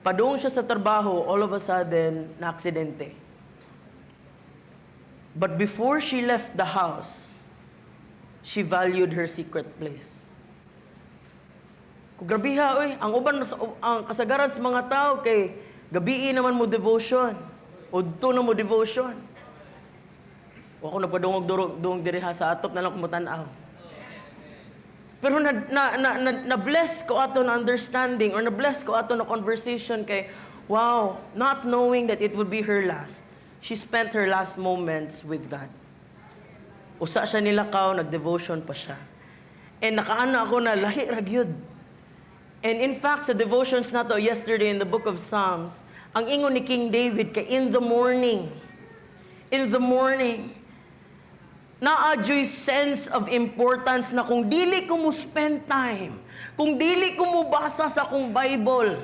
Padung siya sa trabaho, all of a sudden, na-aksidente. But before she left the house, she valued her secret place. Kung grabiha, oy, ang uban, ang kasagaran sa mga tao kay gabii naman mo devotion. Udto na mo devotion. Wa ko nagpadungog durog dung diri ha, sa atop na lang ko motan-aw. Pero na bless ko ato na understanding or na bless ko ato na conversation kay wow, not knowing that it would be her last, she spent her last moments with God. Usa siya nilakaw, nag-devotion pa siya. And nakaana ako na lahi ra gyud. And in fact, sa devotions nato yesterday in the book of Psalms, ang ingon ni King David kay in the morning, naa juy sense of importance na kung dili ko mo spend time, kung dili ko mo basa sa akong Bible,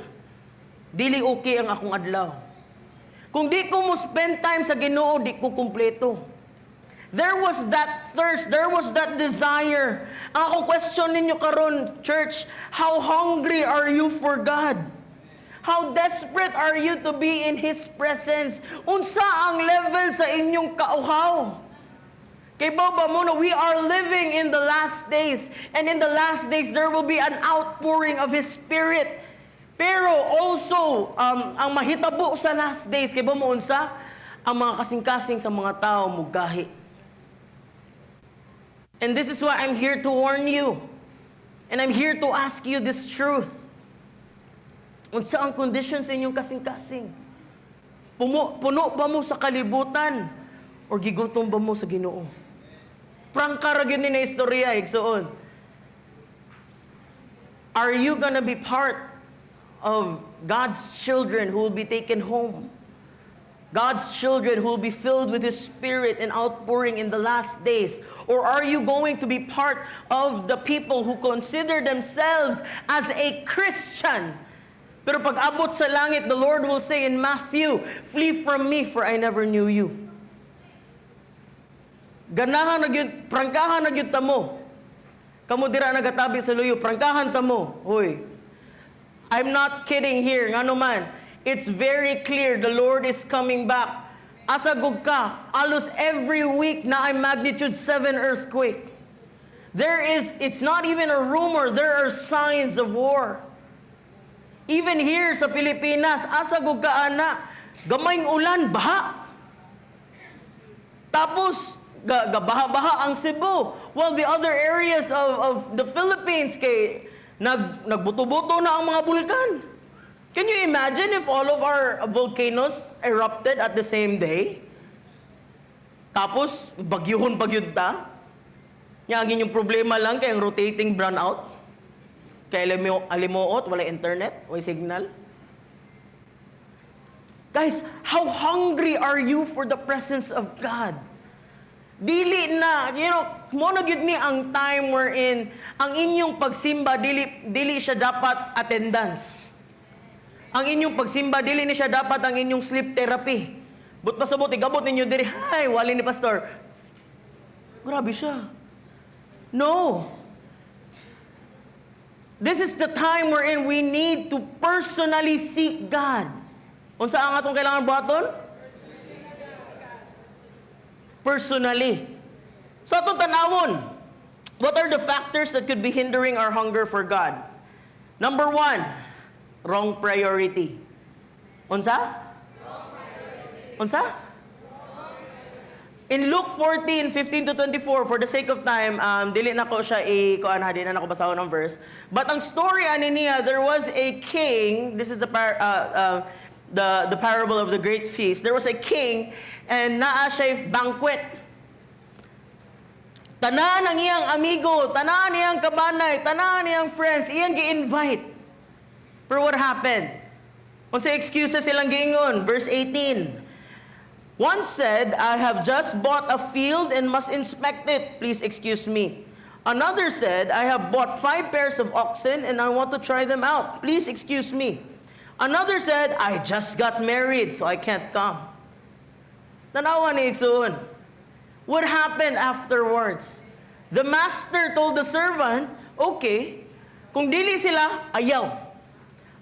dili okay ang akong adlaw. Kung di ko mo spend time sa Ginoo, di ko kumpleto. There was that thirst, there was that desire. Ang akong question ninyo karon, church, how hungry are you for God? How desperate are you to be in His presence? Unsa ang level sa inyong kauhaw? Kay ba mo na we are living in the last days. And in the last days, there will be an outpouring of His Spirit. Pero also, ang mahitabo sa last days, kay ba mo unsa? Ang mga kasing-kasing sa mga tao mugahi. And this is why I'm here to warn you. And I'm here to ask you this truth. Unsa ang condition sa inyong kasing-kasing? Puno ba mo sa kalibutan? Or gigutom ba mo sa Ginoo? Prangka ra gyud ni na istorya, igsuon. Are you gonna be part of God's children who will be taken home? God's children who will be filled with His Spirit and outpouring in the last days? Or are you going to be part of the people who consider themselves as a Christian? Pero pag abot sa langit, the Lord will say in Matthew, "Flee from me, for I never knew you." Ganahan na gyud, prangkahan na gyud ta mo. Kamo dira nagatabi sa luyo, prangkahan ta mo. Hoy. I'm not kidding here. Ngano man, it's very clear the Lord is coming back. Asa gud ka, alos every week naay magnitude 7 earthquake. It's not even a rumor, there are signs of war. Even here sa Pilipinas, asa gud ka ana, gamayng ulan, baha. Tapos, gabaha-baha ang Cebu. While the other areas of the Philippines, kay, nagbuto-buto na ang mga bulkan. Can you imagine if all of our volcanoes erupted at the same day? Tapos, bagyuhon bagyud ta? Nya ang inyong problema lang kay ang rotating brownout. Kay alimuot, wala internet, wala signal. Guys, how hungry are you for the presence of God? Dili na, mo na gyud ni ang time wherein ang inyong pagsimba dili siya dapat attendance. Ang inyong pagsimba dili ni siya dapat ang inyong sleep therapy. But pasabot igabot ninyo diri, "Hay, wali ni pastor. Grabe siya." No. This is the time wherein we need to personally seek God. Unsa ang atong kailangan buhaton? Personally. So atong tanawon, what are the factors that could be hindering our hunger for God? Number one, wrong priority. Unsa? Unsa? In Luke 14, 15 to 24, for the sake of time, dili na ko siya i-kuan ha, di na nako basahon ang verse. But ang story ani niya, there was a king, this is the parable of the great feast. There was a king and naa siya banquet. Tanan ang iyang amigo, tanan iyang kabanay, tanan iyang friends, iyang gi-invite. Pero what happened? Unsa excuses ilang giingon? Verse 18. One said, "I have just bought a field and must inspect it. Please excuse me." Another said, "I have bought five pairs of oxen and I want to try them out. Please excuse me." Another said, "I just got married, so I can't come." Tanawa ni igsuon. What happened afterwards? The master told the servant, "Okay, kung dili sila, ayaw.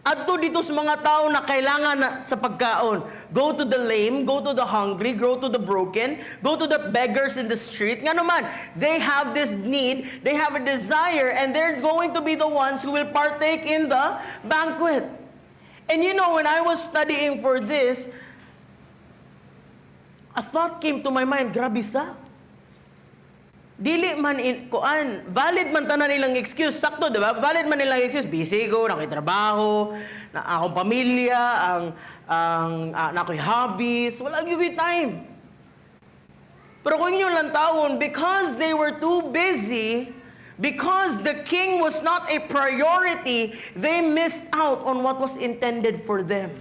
Adto dito sa mga tao na kailangan na sa pagkaon. Go to the lame, go to the hungry, go to the broken, go to the beggars in the street." Nga naman, they have this need, they have a desire, and they're going to be the ones who will partake in the banquet. And when I was studying for this, a thought came to my mind, grabe sa. Dili man in, kuan, valid man tanan nilang excuse, sakto, di ba? Valid man nilang excuse, busy ko, naa ko'y trabaho, na akong pamilya, ang naa ko'y hobbies, wala gyud time. Pero kung inyo lang tawon, because they were too busy, because the king was not a priority, they missed out on what was intended for them.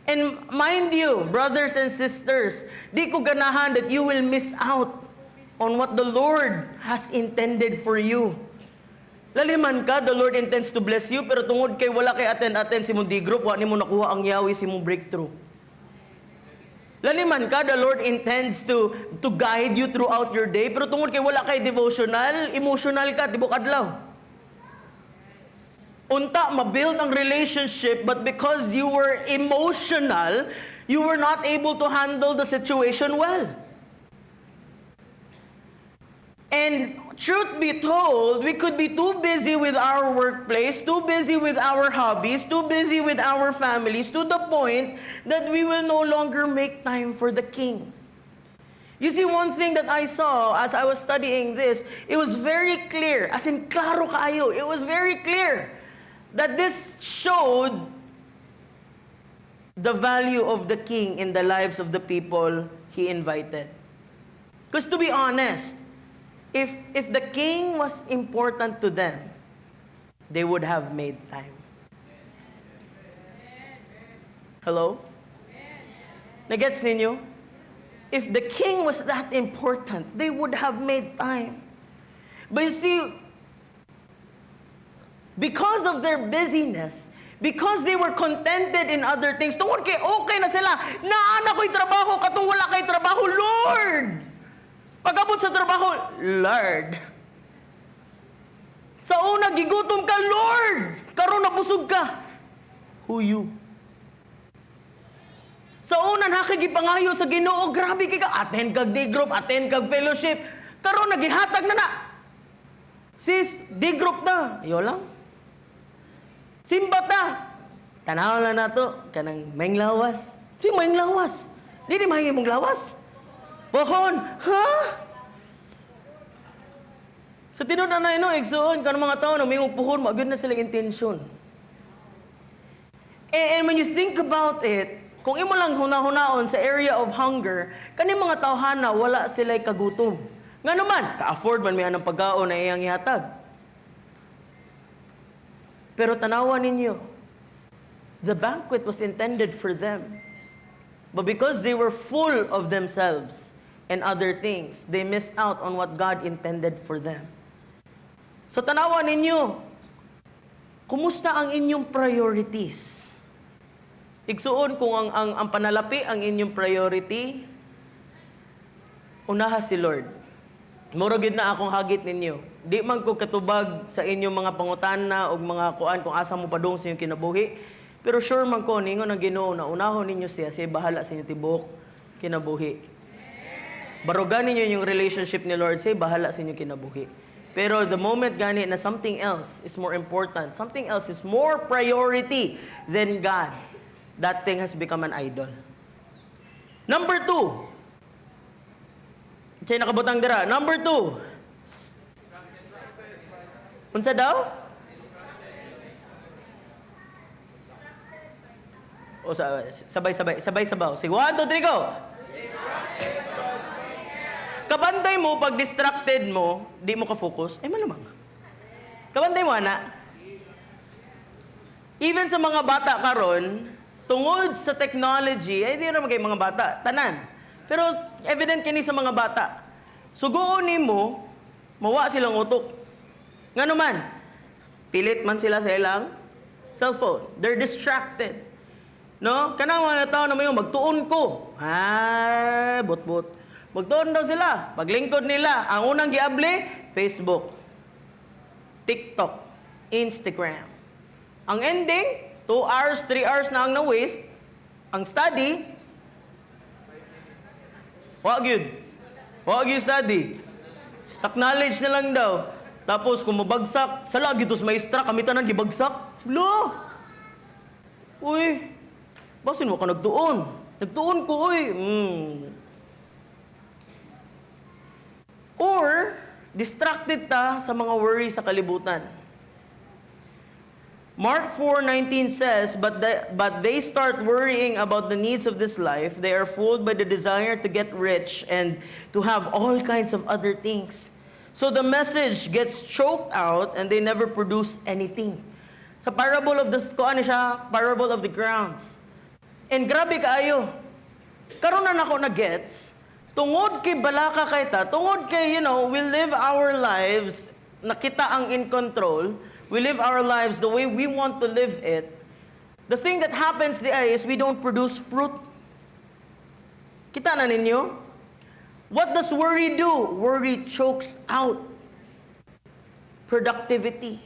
And mind you, brothers and sisters, di ko ganahan that you will miss out on what the Lord has intended for you. Laliman ka, the Lord intends to bless you, pero tungod kay wala kay attend-attend sa imong D-group, wa nimo nakuha ang yawi sa imong breakthrough. Laliman ka, the Lord intends to guide you throughout your day, pero tungod kay wala kay devotional, emotional ka, tibok adlaw. Unta, ma-build ang relationship, but because you were emotional, you were not able to handle the situation well. And truth be told, we could be too busy with our workplace, too busy with our hobbies, too busy with our families, to the point that we will no longer make time for the King. You see, one thing that I saw as I was studying this, it was very clear, as in klaro kaayo, it was very clear that this showed the value of the king in the lives of the people he invited. Because to be honest, if the king was important to them, they would have made time. Hello? Nagets ninyo? If the king was that important, they would have made time. But you see, because of their busyness, because they were contented in other things, tungod kay okay na sila, naa na ko'y trabaho, katong wala kay trabaho, Lord! Pag-abot sa trabaho, Lord. Sa una, gigutom ka, Lord! Karon nabusog ka. Who you? Sa una, naa kay gipangayo sa Ginoo, grabe kay ka, attend kag D group, attend kag fellowship. Karon nagihatag na na. Sis, D group na. Ayo lang. Simba ta. Tanaw lang nato kanang maayong lawas. Si maayong lawas. Di di maayo mong lawas. Pohon, ha? Sa tinuod na no, igsuon kanang mga tao na may puhon, magyud na sila intensyon. And when you think about it, kung imo lang hunahunaon sa area of hunger, kani mga tawhana wala sila kagutom. Nga naman, ka-afford man may anang pagkaon na iyang ihatag. Pero tanawa ninyo, the banquet was intended for them. But because they were full of themselves and other things, they missed out on what God intended for them. So tanawa ninyo, kumusta ang inyong priorities? Igsuon kung ang panalapi ang inyong priority, unaha si Lord. Mura gyud na akong hagit ninyo. Di man ko katubag sa inyong mga pangutana o mga kuan kung asa mo padung sa inyong kinabuhi. Pero sure man ko, ningon ang Ginoo na unahon ninyo siya, siya bahala sa inyong tibuok kinabuhi. Barugan ninyo yung relationship ni Lord, siya bahala sa inyong kinabuhi. Pero the moment gani na something else is more important, something else is more priority than God, that thing has become an idol. Number two, unsay nakabutang dira. Number two. Unsa daw? O sa, sabay sabay sabay sabaw. Sige, one, two, three, go. Kabantay mo pag distracted mo, di mo ka-focus, ay malamang. Kabantay mo ana. Even sa mga bata karon, tungod sa technology, ay di naman kay mga bata, tanan. Pero evident kini sa mga bata. Suguon nimo, mawa silang utok. Ngano man, pilit man sila sa ilang cellphone. They're distracted. No? Kanang mga tao na mayo, magtuon ko. Ah, but-but. Magtuon daw sila. Paglingkod nila, ang unang giabli, Facebook, TikTok, Instagram. Ang ending, 2 hours, 3 hours na ang na-waste. Ang study, wa gyud. Wa gyud study. Stock knowledge na lang daw. Tapos kung mabagsak, sala gyud sa maestra, kami tanan gibagsak. Lo. Uy. Basin mo ka nagtuon. Nagtuon ko, uy. Or distracted ta sa mga worry sa kalibutan. Mark 4:19 says, But they start worrying about the needs of this life. They are fooled by the desire to get rich and to have all kinds of other things. So the message gets choked out and they never produce anything." Sa parable of the, kung ano siya, parable of the grounds. And grabe kaayo. Karon na nako na gets, tungod kay balaka kay ta, tungod kay, we live our lives, nakita ang in control, we live our lives the way we want to live it. The thing that happens there is we don't produce fruit. Kita na ninyo? What does worry do? Worry chokes out productivity.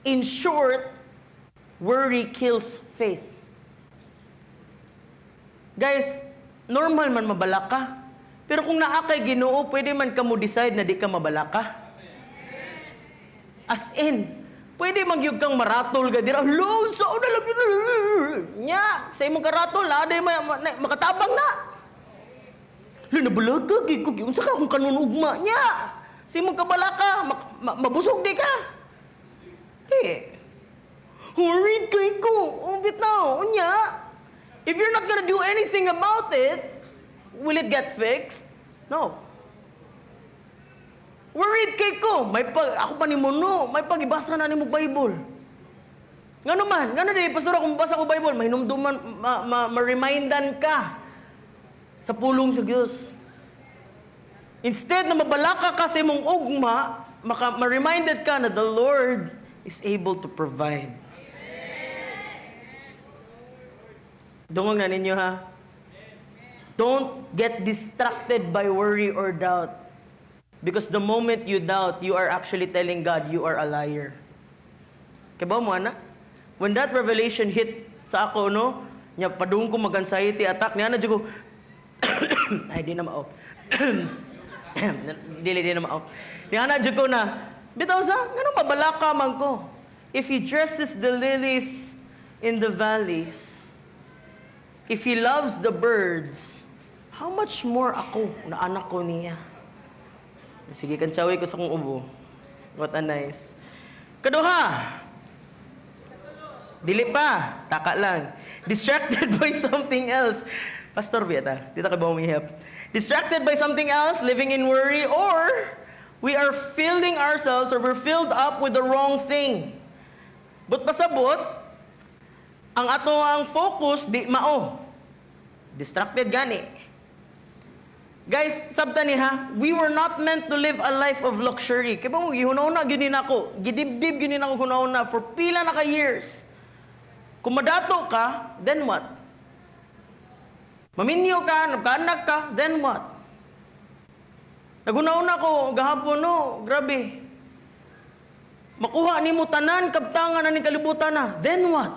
In short, worry kills faith. Guys, normal man mabalaka. Pero kung naa kay Ginoo, pwede man ka mo decide na di ka mabalaka. As in, pwede man gyud kang maratol ka dira. Hello, sa una lang yun. Nya, sa imong karatol, na day makatabang na. Lo, nabalaka kay ko, unsa ka kung kanon ugma nya. Sa imong kabalaka, mabusog di ka. Di. Worried kay ko. Oh, bitaw, unya. If you're not gonna do anything about it, will it get fixed? No. Worried kay ko. May pag, ako pa ni Mono, may pag-ibasa na nimo Bible. Ngano man, ngano di, pastor, kung basa ko Bible, mahinumduman, ma-remindan ka sa pulong sa Diyos. Instead na mabalaka ka sa imong ugma, ma-reminded ka na the Lord is able to provide. Dungog na ninyo ha. Don't get distracted by worry or doubt. Because the moment you doubt, you are actually telling God you are a liar. Kaya mo, ana? When that revelation hit sa ako, no? Nya, padung ko mag-anxiety attack. Niya na, ko, ay, di na mao. Dili, di na mao. Niya na, ko na, bitaw sa, ngano mabalaka man ko? If He dresses the lilies in the valleys, if He loves the birds, how much more ako, na anak ko niya? Sige, kantsawi ko sa kong ubo. What a nice. Kaduha. Dili pa. Taka lang. Distracted by something else. Pastor Biata, dito ka ba umihap? Distracted by something else, living in worry, or we are filling ourselves or we're filled up with the wrong thing. But pasabot, ang ato ang focus di mao. Distracted gani. Guys, sabta ni ha, we were not meant to live a life of luxury. Kaya ba mo, gihuna-huna gyud ni nako, gidibdib gyud ni nako huna-huna for pila na ka years. Kung madato ka, then what? Maminyo ka, nagkaanak ka, then what? Naghuna-huna ko, gahapon no, grabe. Makuha nimo tanan, kabtangan na ning kalibutan na, then what?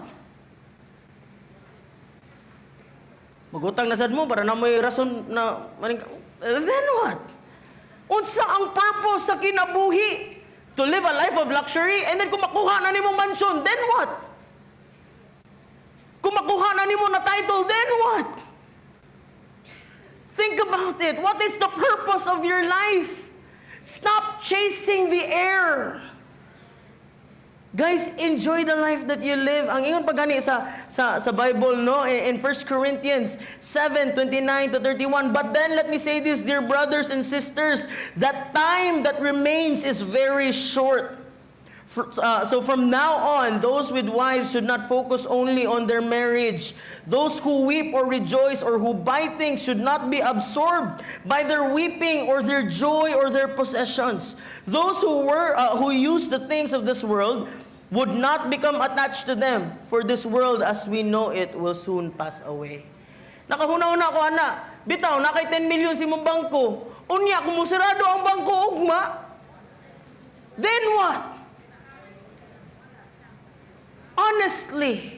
Magutang na sad mo para na may rason na maning, then what? Unsa ang purpose sa kinabuhi? To live a life of luxury? And then kung makuha na nimo mansion, then what? Kung makuha na nimo na title, then what? Think about it. What is the purpose of your life? Stop chasing the air. Guys, enjoy the life that you live. Ang ingon pa gani sa Bible, no? In 1 Corinthians 7:29 to 31. "But then let me say this, dear brothers and sisters, that time that remains is very short. So from now on, those with wives should not focus only on their marriage. Those who weep or rejoice or who buy things should not be absorbed by their weeping or their joy or their possessions. Those who use the things of this world would not become attached to them, for this world as we know it will soon pass away." Nakahuna-huna ko, ana, bitaw, naa kay 10 million sa imong bangko. Unya, kung musirado ang bangko, ugma, then what? Honestly,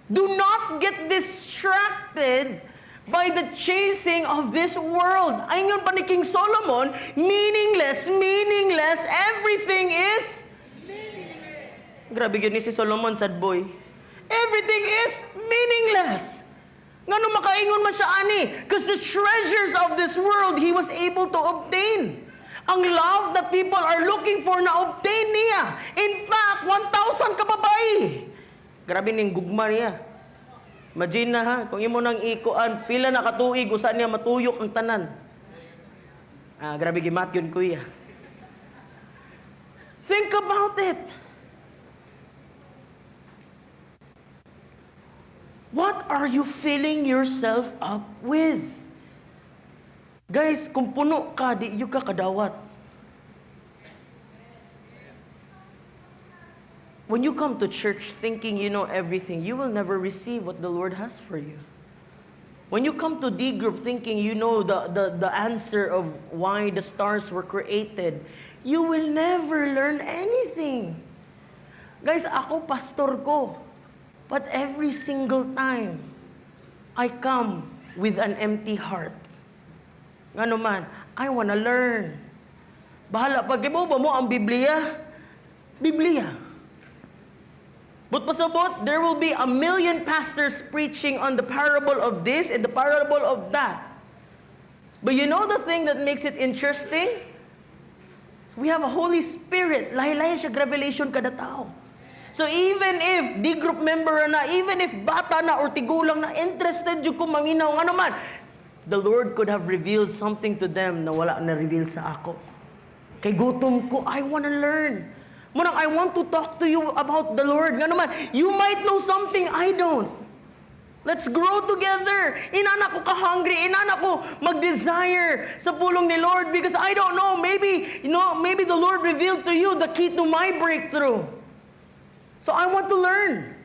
do not get distracted by the chasing of this world. Ayon pa ni King Solomon, meaningless, meaningless, everything is meaningless. Grabe yun ni si Solomon, sad boy. Everything is meaningless. Ngano makaingon man siya ani? Because the treasures of this world he was able to obtain. Ang love that people are looking for na obtain niya. In fact, 1,000 ka babae. Grabe ning gugma niya. Imagine na ha, kung imo nang ikuan, pila na katuig, usa niya matuyok ang tanan. Ah, grabe gimat yun, kuya. Think about it. What are you filling yourself up with? Guys, kung puno ka, di yun ka kadawat. When you come to church thinking you know everything, you will never receive what the Lord has for you. When you come to D group thinking you know the answer of why the stars were created, you will never learn anything. Guys, ako pastor ko. But every single time, I come with an empty heart. Ngano man, I wanna learn. Bahala pag ba mo ang Biblia? Biblia. But pasabot, there will be a million pastors preaching on the parable of this and the parable of that. But you know the thing that makes it interesting? We have a Holy Spirit. Lahi-lahi siya revelation kada tao. So even if di group member na, even if bata na or tigulang na, interested jud ko manghinaw, ano man, the Lord could have revealed something to them na wala na reveal sa ako. Kay gutom ko, I wanna learn. Mao nang, I want to talk to you about the Lord. Ngano man, you might know something I don't. Let's grow together. Inana ko ka-hungry, inana ko mag-desire sa pulong ni Lord because I don't know, maybe the Lord revealed to you the key to my breakthrough. So I want to learn.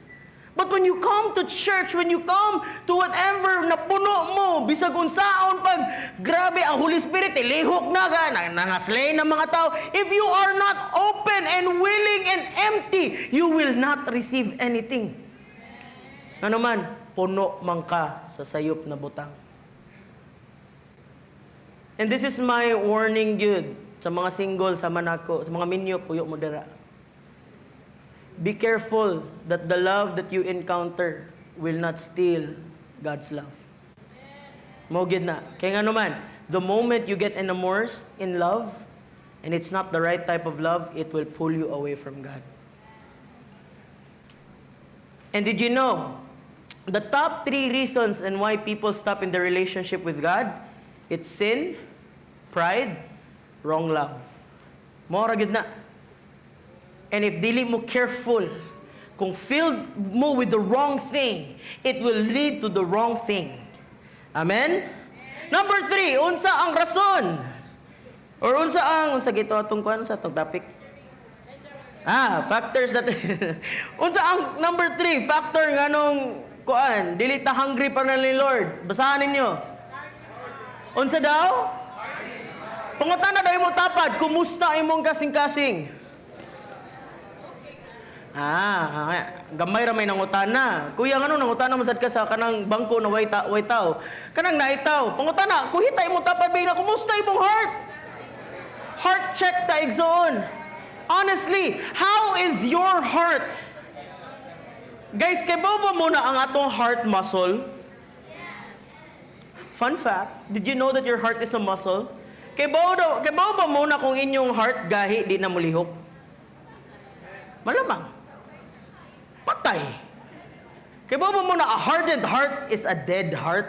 But when you come to church, when you come to whatever na puno mo, bisag unsaon pag grabe ang Holy Spirit, ilihok na ka, nangaslay ng mga tao. If you are not open and willing and empty, you will not receive anything. Ano man, puno man ka sa sayop na butang. And this is my warning gyud sa mga single sa manako, sa mga minyo, puyo mo dira. Be careful that the love that you encounter will not steal God's love. Mao gyud na. Kaya nga naman, the moment you get enamored in love, and it's not the right type of love, it will pull you away from God. And did you know, the top three reasons and why people stop in their relationship with God, it's sin, pride, wrong love. Mao ra gyud na. And if dili mo careful, kung filled mo with the wrong thing, it will lead to the wrong thing. Amen? Number three, unsa ang rason? Or unsa ang, unsa gito atong kuan, unsa atong topic? Ah, factors that, unsa ang number three, factor nganong kuan, dili ta hungry pa na ni Lord. Basahan ninyo. Unsa daw? Pangutana daw imong tapad, kumusta imong kasing-kasing? Ah, gamay ra may nangutana. Kuya, ngano nangutana man sad ka sa kanang bangko na way tao? Kanang naitaw. Pangutana, kuhita imong tapad ba na kumusta imong heart? Heart check ta, igsoon. Honestly, how is your heart? Guys, kay ba mo na ang atong heart muscle? Fun fact, did you know that your heart is a muscle? Kay ba mo na kung inyong heart gahi di na mulihok? Malamang. Patay. Kay ba mo na a hardened heart is a dead heart?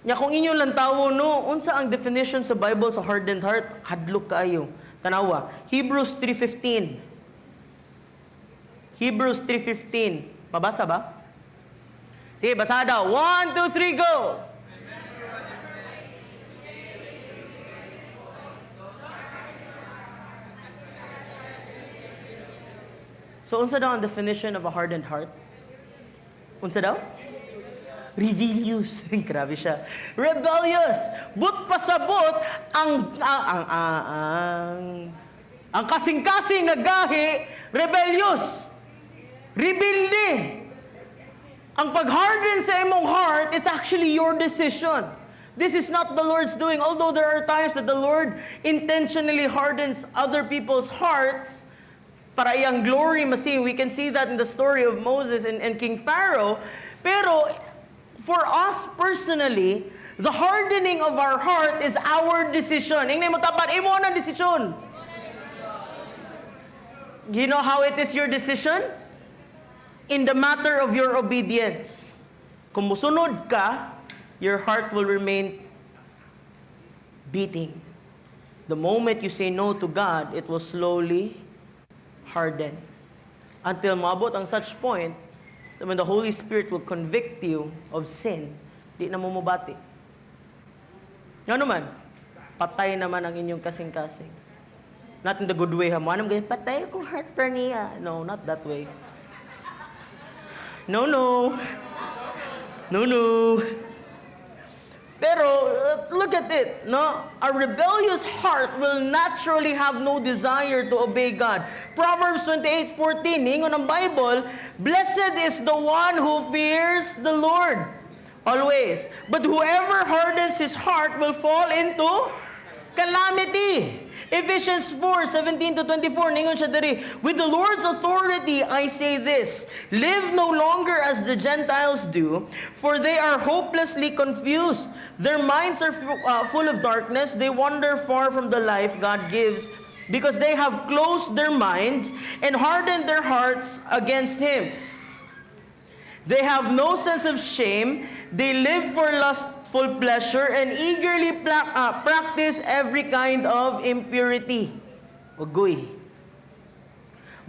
Nya kung inyo lang tawo no, unsa ang definition sa Bible sa hardened heart? Hadlok kaayo. Tanawa, Hebrews 3:15. Hebrews 3:15. Mabasa ba? Sige, basa daw. One, two, three, go! So, unsa daw ang definition of a hardened heart? Unsa daw? Rebellious. Grabe siya. Rebellious. But pasabot ang kasing-kasing naggahi, rebellious. Rebelde. Ang pag-harden sa imong heart, it's actually your decision. This is not the Lord's doing. Although there are times that the Lord intentionally hardens other people's hearts para iyang glory ma-see. We can see that in the story of Moses and King Pharaoh. Pero for us personally, the hardening of our heart is our decision. Ingnan mo tapat, imo na desisyon. You know how it is your decision? In the matter of your obedience. Kung musunod ka, your heart will remain beating. The moment you say no to God, it will slowly harden. Until maabot ang such point that when the Holy Spirit will convict you of sin, di na mo mubati. Nga naman, patay naman ang inyong kasing-kasing. Not in the good way, ha? Mo, anong ganyan, patay akong heart per niya. No, not that way. No, no. No, no. Pero, look at it, no? A rebellious heart will naturally have no desire to obey God. Proverbs 28:14, ningon ng Bible, "Blessed is the one who fears the Lord." Always. But whoever hardens his heart will fall into calamity. Ephesians 4, 17 to 24, ningon siya diri, "With the Lord's authority, I say this: Live no longer as the Gentiles do, for they are hopelessly confused. Their minds are full of darkness. They wander far from the life God gives because they have closed their minds and hardened their hearts against Him. They have no sense of shame. They live for lustful pleasure and eagerly practice every kind of impurity." Ugoy.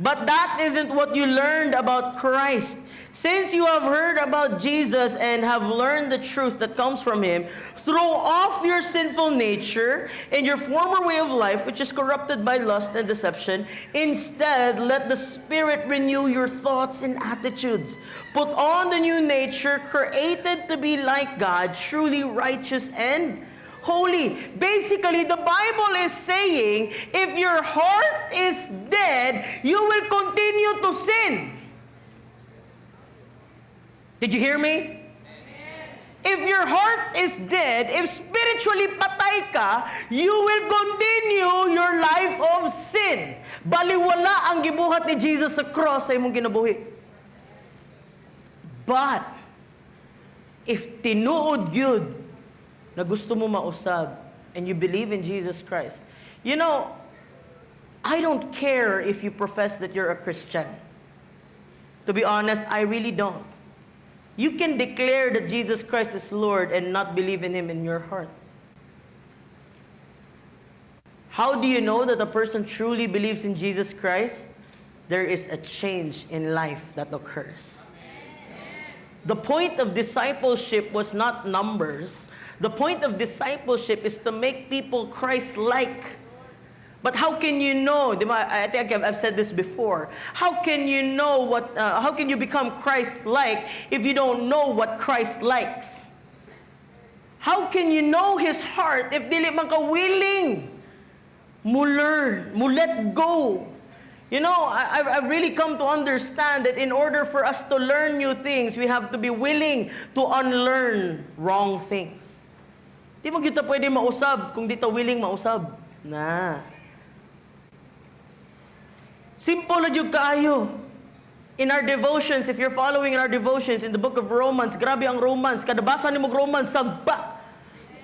"But that isn't what you learned about Christ. Since you have heard about Jesus and have learned the truth that comes from him, throw off your sinful nature and your former way of life, which is corrupted by lust and deception. Instead, let the Spirit renew your thoughts and attitudes. Put on the new nature created to be like God, truly righteous and holy." Basically, the Bible is saying if your heart is dead, you will continue to sin. Did you hear me? If your heart is dead, if spiritually patay ka, you will continue your life of sin. Baliwala ang gibuhat ni Jesus sa cross sa imong kinabuhi. But if tinuod gyud na gusto mo mausab and you believe in Jesus Christ, I don't care if you profess that you're a Christian. To be honest, I really don't. You can declare that Jesus Christ is Lord and not believe in Him in your heart. How do you know that a person truly believes in Jesus Christ? There is a change in life that occurs. The point of discipleship was not numbers. The point of discipleship is to make people Christ-like. But how can you know? Di ba? I think I've said this before. How can you become Christ-like if you don't know what Christ likes? How can you know His heart if dili man ka willing mo learn, mo let go? I've really come to understand that in order for us to learn new things, we have to be willing to unlearn wrong things. Di man kita pwede mausab kung di ta willing mausab. Na. Simple na jud kaayo. In our devotions, if you're following in our devotions in the book of Romans, grabe ang Romans. Kada basa nimo Romans, sagpa.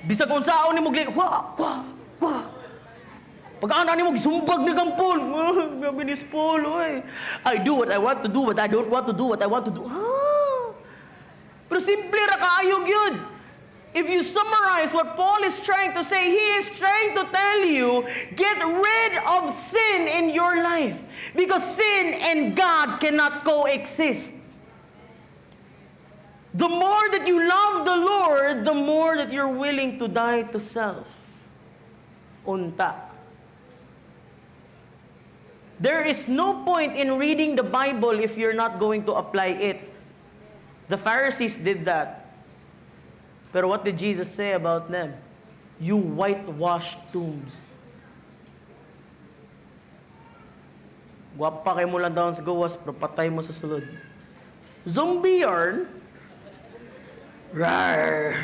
Bisag unsaon nimo gli, wa, wa, wa. Pag ana nimo gisumbag ni kang Paul. Ah, grabe ni Paul, oy. I do what I want to do, but I don't want to do what I want to do. Ah. Pero simple ra kaayo gyud. If you summarize what Paul is trying to say, he is trying to tell you, get rid of sin in your life. Because sin and God cannot coexist. The more that you love the Lord, the more that you're willing to die to self. Unta. There is no point in reading the Bible if you're not going to apply it. The Pharisees did that. Pero what did Jesus say about them? "You whitewashed tombs." Gwapa kay mo lang down sa gawas, pero patay mo sa sulod. Zombie yarn. Rar.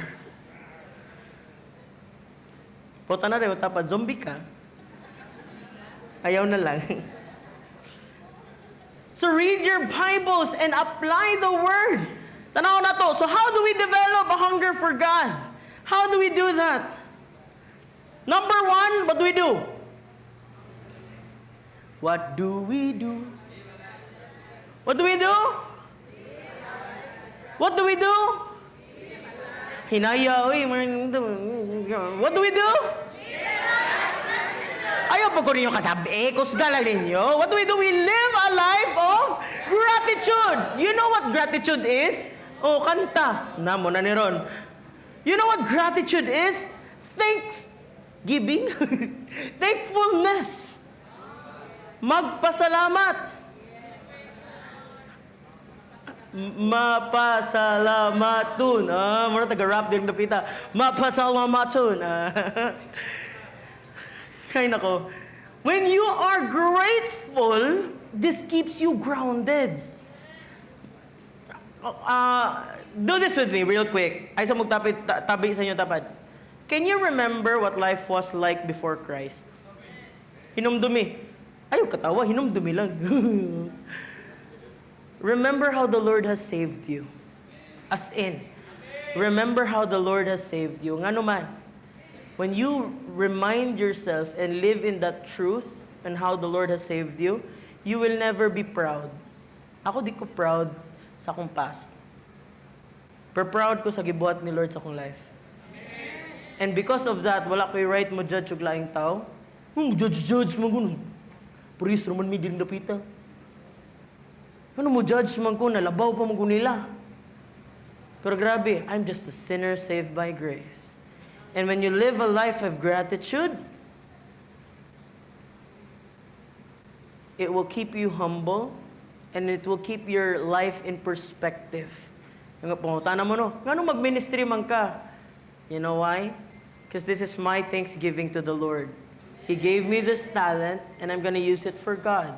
Puta na rin, tapad, zombie ka. Ayaw na lang. So read your Bibles and apply the Word. Tanaw na to. So how do we develop a hunger for God? How do we do that? Number one, what do we do? What do we do? What do we do? What do we do? Hinaya, oy. What do we do? Ayaw po ko ninyo kasabi. Eh, kusga lang ninyo. What do we do? We live a life of gratitude. You know what gratitude is? Oh, kanta. Namo na ni Ron. You know what gratitude is? Thanksgiving. Thankfulness. Magpasalamat. Mapasalamatun. Ah, mura taga-rap din napita. Mapasalamatun. Ah. Ay, nako. When you are grateful, this keeps you grounded. Do this with me real quick. Ay sa magtapit tabi sa inyo tapad. Can you remember what life was like before Christ? Hinumdumi. Ayaw katawa, hinumdumi lang. Remember how the Lord has saved you. As in, remember how the Lord has saved you. Ngano man, when you remind yourself and live in that truth and how the Lord has saved you, you will never be proud. Ako, di ko proud sa akong past. Pero proud ko sa gibuhat ni Lord sa akong life. And because of that, wala ko'y right mo judge og laing tao. Judge, judge man ko. Puris raman mi din dapita. Ano mo judge man ko, nalabaw pa man ko nila. Pero grabe, I'm just a sinner saved by grace. And when you live a life of gratitude, it will keep you humble and it will keep your life in perspective. Yung pangutana mo, no, ngano mag-ministry man ka? You know why? Because this is my thanksgiving to the Lord. He gave me this talent and I'm gonna use it for God.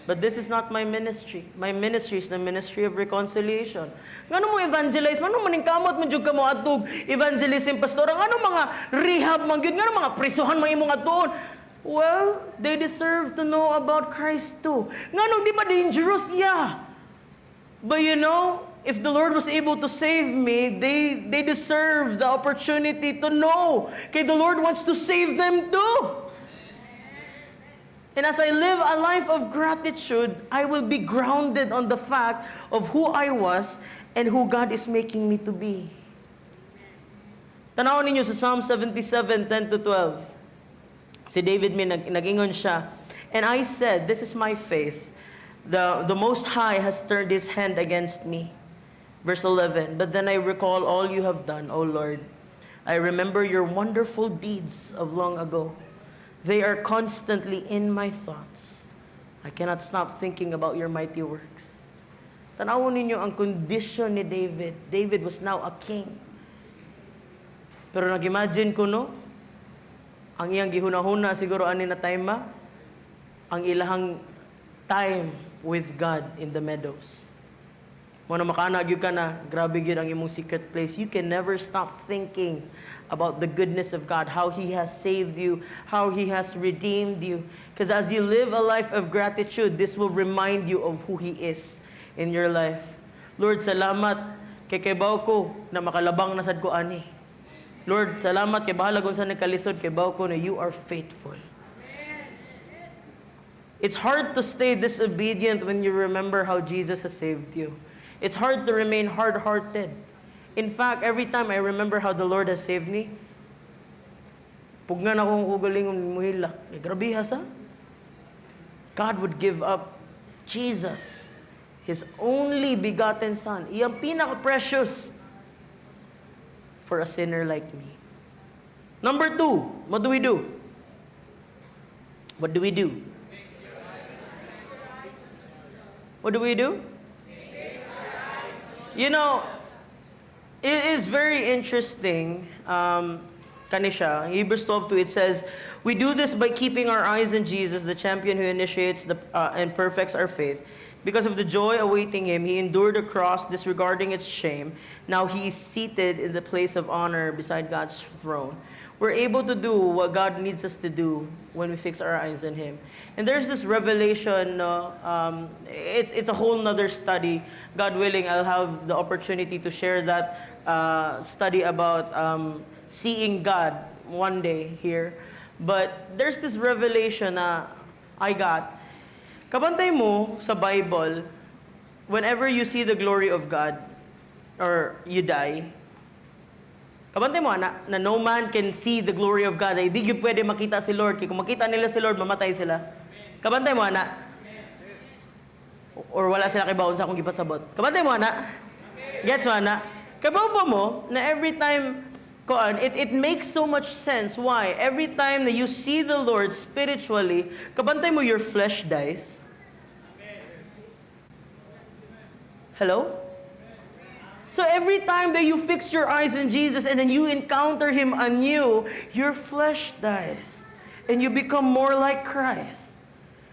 But this is not my ministry. My ministry is the ministry of reconciliation. Ngano mo evangelize? Ngano maningkamot man jud ka mo adtog evangelism, pastor? Ngano mga rehab man gyud? Ngano mga prisuhan man imong adtuon? Well, they deserve to know about Christ too. Ngano di ba dangerous? Yeah. But if the Lord was able to save me, they deserve the opportunity to know. Okay, the Lord wants to save them too. And as I live a life of gratitude, I will be grounded on the fact of who I was and who God is making me to be. Tanawon ninyo sa Psalm 77, 10 to 12. Si David may nag-ingon siya, "And I said, this is my faith. The Most High has turned His hand against me." Verse 11, "But then I recall all you have done, O Lord. I remember your wonderful deeds of long ago. They are constantly in my thoughts. I cannot stop thinking about your mighty works." Tanawon ninyo ang condition ni David. David was now a king. Pero nag-imagine ko, no? Ang iyang gihuna-huna siguro ani na time ma, ang ilahang time with God in the meadows. Mao na makaana gyud ka na, grabe gyud ang imong secret place. You can never stop thinking about the goodness of God, how He has saved you, how He has redeemed you. Because as you live a life of gratitude, this will remind you of who He is in your life. Lord, salamat kay kaybaw ko na makalabang na sad ko ani. Lord, salamat kay bahalag unsa nagkalisod, kaybaw ko na you are faithful. It's hard to stay disobedient when you remember how Jesus has saved you. It's hard to remain hard-hearted. In fact, every time I remember how the Lord has saved me, pugnan akong ugalingon muhilak. Eh, grabe sa. God would give up Jesus, His only begotten Son, iyang pinaka-precious, for a sinner like me. Number two, what do we do? What do we do? What do we do? It is very interesting. Kani siya, Hebrews 12:2, it says, "We do this by keeping our eyes on Jesus, the champion who initiates and perfects our faith. Because of the joy awaiting him, he endured the cross, disregarding its shame. Now he is seated in the place of honor beside God's throne." We're able to do what God needs us to do when we fix our eyes on Him. And there's this revelation, no, it's a whole nother study. God willing, I'll have the opportunity to share that study about seeing God one day here. But there's this revelation na I got. Kabantay mo sa Bible, whenever you see the glory of God, or you die, kabantay mo, na no man can see the glory of God. Ay, di gyud pwede makita si Lord. Kaya kung makita nila si Lord, mamatay sila. Kabantay mo, ana? Or wala sila kay baon sa akong gipasabot. Kabantay mo, ana? Gets mo, ana? Kabaw ba mo na every time, koan, it makes so much sense. Why? Every time that you see the Lord spiritually, kabantay mo your flesh dies. Hello? So every time that you fix your eyes on Jesus and then you encounter Him anew, your flesh dies. And you become more like Christ.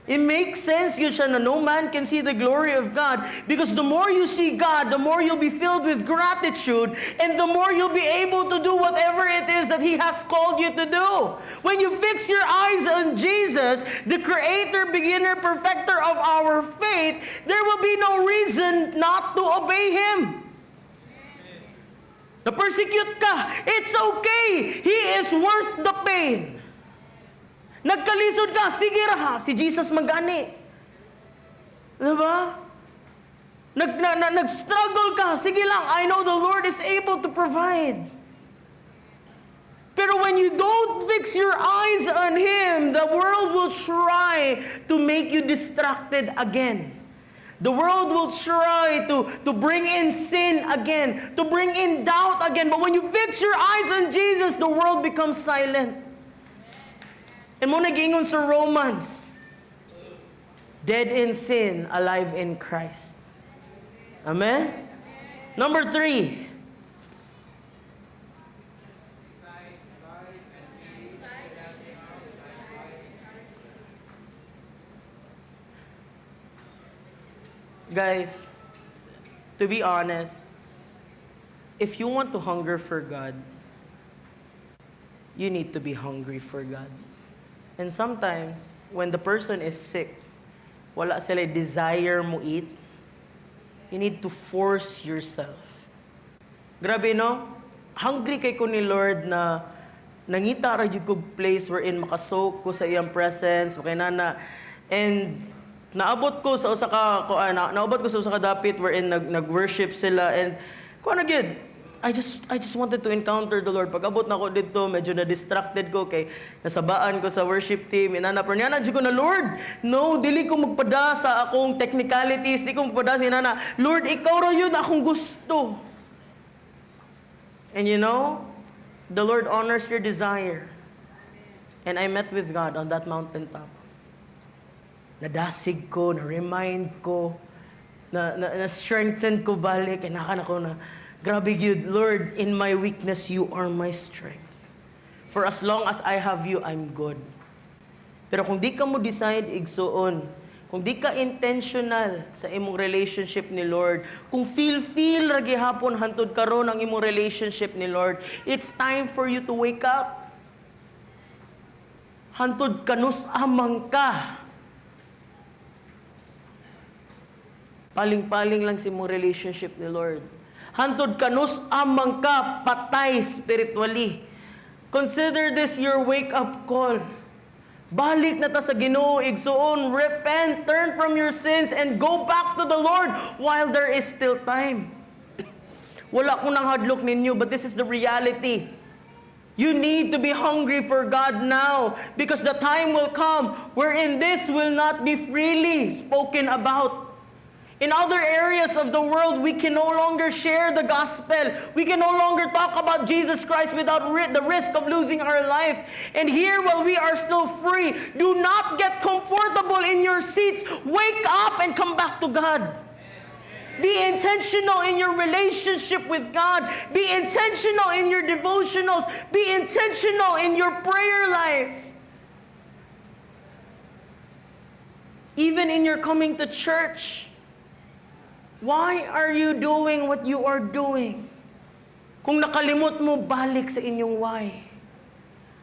It makes sense gyud siya na no man can see the glory of God because the more you see God, the more you'll be filled with gratitude and the more you'll be able to do whatever it is that He has called you to do. When you fix your eyes on Jesus, the creator, beginner, perfecter of our faith, there will be no reason not to obey Him. Na-persecute ka, it's okay. He is worth the pain. Nagkalisod ka, sige ra ha, si Jesus magani. Diba? Nag-struggle ka, sige lang, I know the Lord is able to provide. Pero when you don't fix your eyes on Him, the world will try to make you distracted again. The world will try to bring in sin again, to bring in doubt again. But when you fix your eyes on Jesus, the world becomes silent. And mao nag-ingon sa Romans, dead in sin, alive in Christ. Amen? Number three. Guys, to be honest, if you want to hunger for God, you need to be hungry for God. And sometimes, when the person is sick, wala sila desire mo eat, you need to force yourself. Grabe, no? Hungry kay ko ni Lord na nangita ra jud kog place wherein makasoak ko sa iyang presence, makainana. And naabot ko sa usa ka kuan, naabot ko sa usa ka dapit wherein nag-worship sila and kuan na gyud. I just wanted to encounter the Lord. Pag-abot na ako dito, medyo na-distracted ko kay nasabaan ko sa worship team. Inana, pero niya na ko na, "Lord, no, dili ko magpada sa akong technicalities, di ko magpada sa inana. Lord, ikaw ra gyud akong gusto." And the Lord honors your desire. And I met with God on that mountaintop. Nadasig ko, na-remind ko, na-strengthen ko balik. Kaya naka ko na, grabe gyud, Lord, in my weakness, you are my strength. For as long as I have you, I'm good. Pero kung di ka mo decide, igsuon, kung di ka intentional sa imong relationship ni Lord, kung feel-feel ra gihapon hantod karon ang imong relationship ni Lord, it's time for you to wake up. Hantod kanus amang ka. Paling-paling lang sa imong relationship ni Lord. Hantod kanus amang ka, patay spiritually. Consider this your wake-up call. Balik na ta sa Ginoo, igsuon, repent, turn from your sins, and go back to the Lord while there is still time. Wala ko nang hadlok ninyo, but this is the reality. You need to be hungry for God now because the time will come wherein this will not be freely spoken about. In other areas of the world, we can no longer share the gospel. We can no longer talk about Jesus Christ without the risk of losing our life. And here, while we are still free, do not get comfortable in your seats. Wake up and come back to God. Be intentional in your relationship with God. Be intentional in your devotionals. Be intentional in your prayer life. Even in your coming to church. Why are you doing what you are doing? Kung nakalimot mo, balik sa inyong why.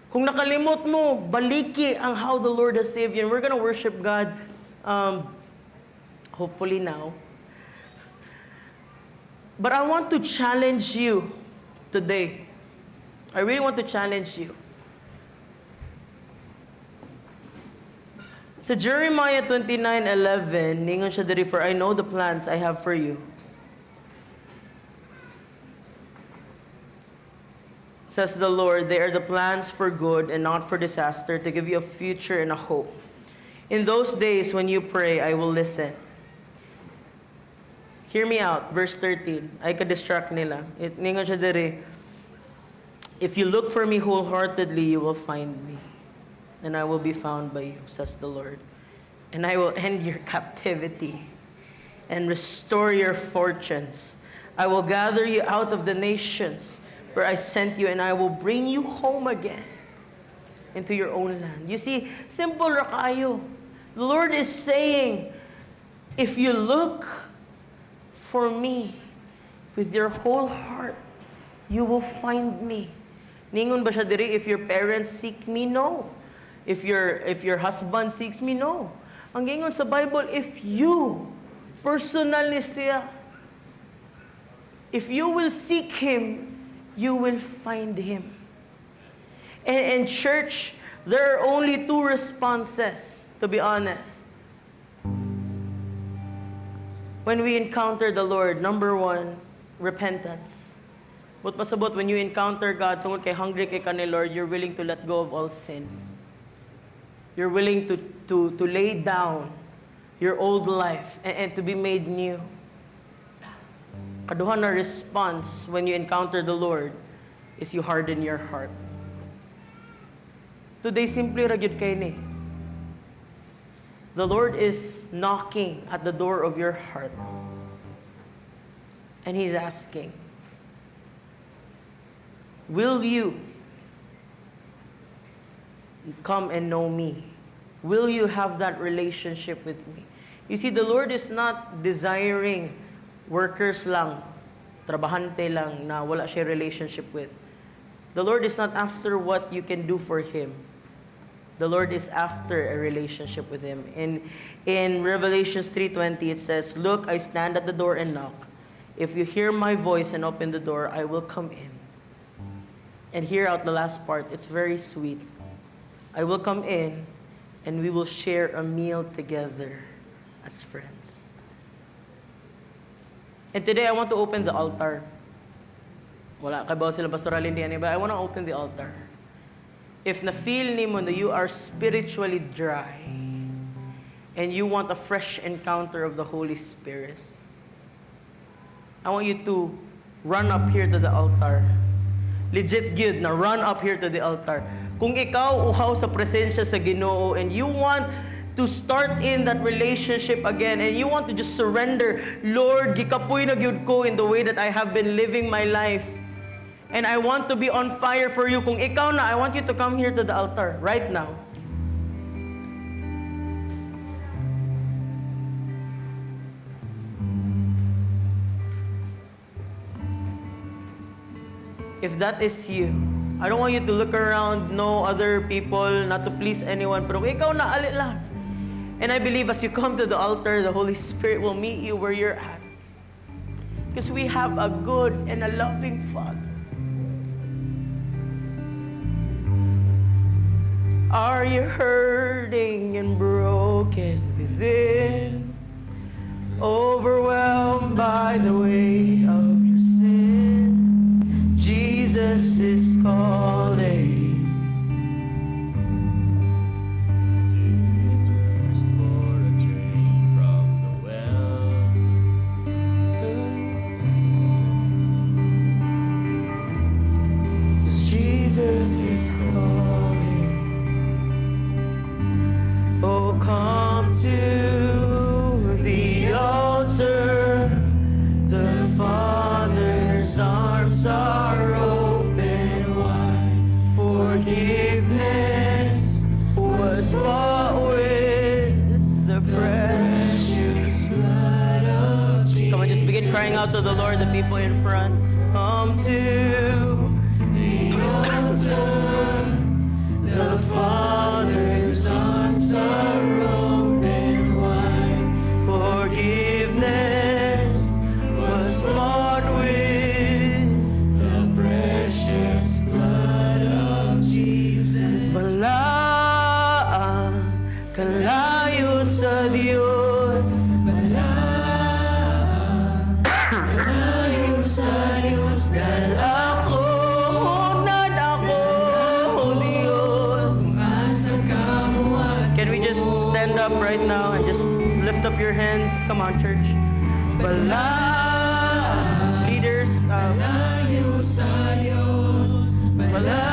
Kung nakalimot mo, baliki ang how the Lord has saved you. And we're gonna worship God, hopefully now. But I want to challenge you today. I really want to challenge you. Sa Jeremiah 29:11, ningon siya diri, "For I know the plans I have for you, says the Lord, they are the plans for good and not for disaster, to give you a future and a hope. In those days when you pray, I will listen." Hear me out, verse 13. Ay ka-distract nila. Ningon siya diri, "If you look for me wholeheartedly, you will find me. And I will be found by you, says the Lord. And I will end your captivity and restore your fortunes. I will gather you out of the nations where I sent you, and I will bring you home again into your own land." You see, simple ra kayo. The Lord is saying, if you look for me with your whole heart, you will find me. Ningon ba siya diri, if your parents seek me? No. If your husband seeks me? No. Ang gingon sa Bible, if you, personally siya, if you will seek Him, you will find Him. And church, there are only two responses, to be honest. When we encounter the Lord, number one, repentance. But pasabot, when you encounter God, tungod kay hungry kay ka ni Lord, you're willing to let go of all sin. You're willing to lay down your old life and to be made new. Kaduha na response when you encounter the Lord is you harden your heart. Today, simple ra gyud kay ni. The Lord is knocking at the door of your heart. And He's asking, "Will you come and know me? Will you have that relationship with me?" You see, the Lord is not desiring workers lang, trabahante lang na wala siya relationship with. The Lord is not after what you can do for Him. The Lord is after a relationship with Him. In Revelations 3:20, it says, "Look, I stand at the door and knock. If you hear my voice and open the door, I will come in." And hear out the last part. It's very sweet. "I will come in and we will share a meal together as friends." And today, I want to open the altar. Wala kay sila Pastor Alin di but I want to open the altar. If na-feel nimo na you are spiritually dry and you want a fresh encounter of the Holy Spirit, I want you to run up here to the altar. Legit good na run up here to the altar. Kung ikaw uhaw sa presensya sa Ginoo and you want to start in that relationship again and you want to just surrender, "Lord, gikapoy na gyud ko in the way that I have been living my life. And I want to be on fire for you." Kung ikaw na, I want you to come here to the altar right now. If that is you, I don't want you to look around, no other people, not to please anyone, pero kung ikaw na, ali lang. And I believe as you come to the altar, the Holy Spirit will meet you where you're at. Because we have a good and a loving Father. Are you hurting and broken within? Overwhelmed by the weight of your sin? Jesus is calling. Thirst for a drink from the well. Jesus is calling. Oh, come to the altar. The Father's arms are open wide. Forgiveness was bought with the precious Blood of Jesus. Come on, just begin crying out to the Lord, the people in front. Come to The altar. The Father's arms are open wide. Forgiveness was bought with The precious blood of Jesus. Wala ang kalayo sa Diyos. Kalayo sa Diyos. Dahil ako ako, Diyos. Asa ka mo at Can we just stand up right now and just lift up your hands? Come on, church. Wala. Leaders, Kalayo sa Diyos. Wala.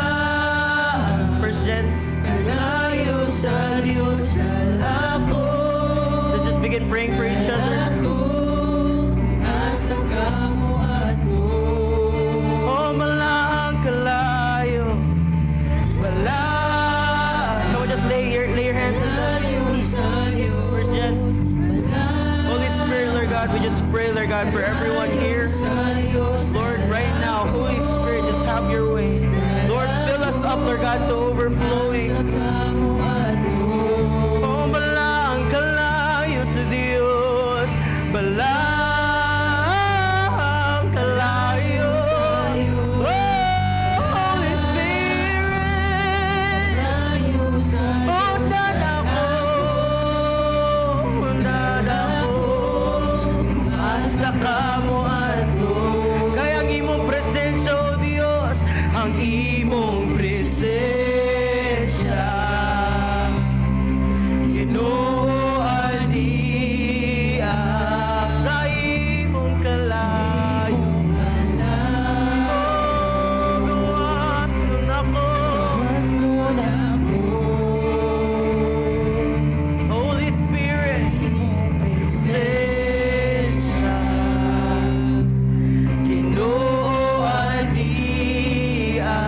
First gen. Kalayo sa Diyos. Dahil ako. Let's just begin praying for each other. Ako. Asa ka mo ato. Oh, wala ang kalayo. Wala. Come on, just lay your hands on them. Kalayo sa God, we just pray, Lord God, for everyone here. Lord, right now, Holy Spirit, just have your way. Lord, fill us up, Lord God, to overflowing. Oh, balang kalayo sa Diyos. Balang kalayo. Oh, Holy Spirit. Oh, dadako. Dadako. Asa ka mo adto. Kay ang imong presensya, O Diyos, ang imong presensya. Ginoo ania sa imong kalayo. Oh, gawas nun ako. Holy Spirit, presensya. Ginoo ania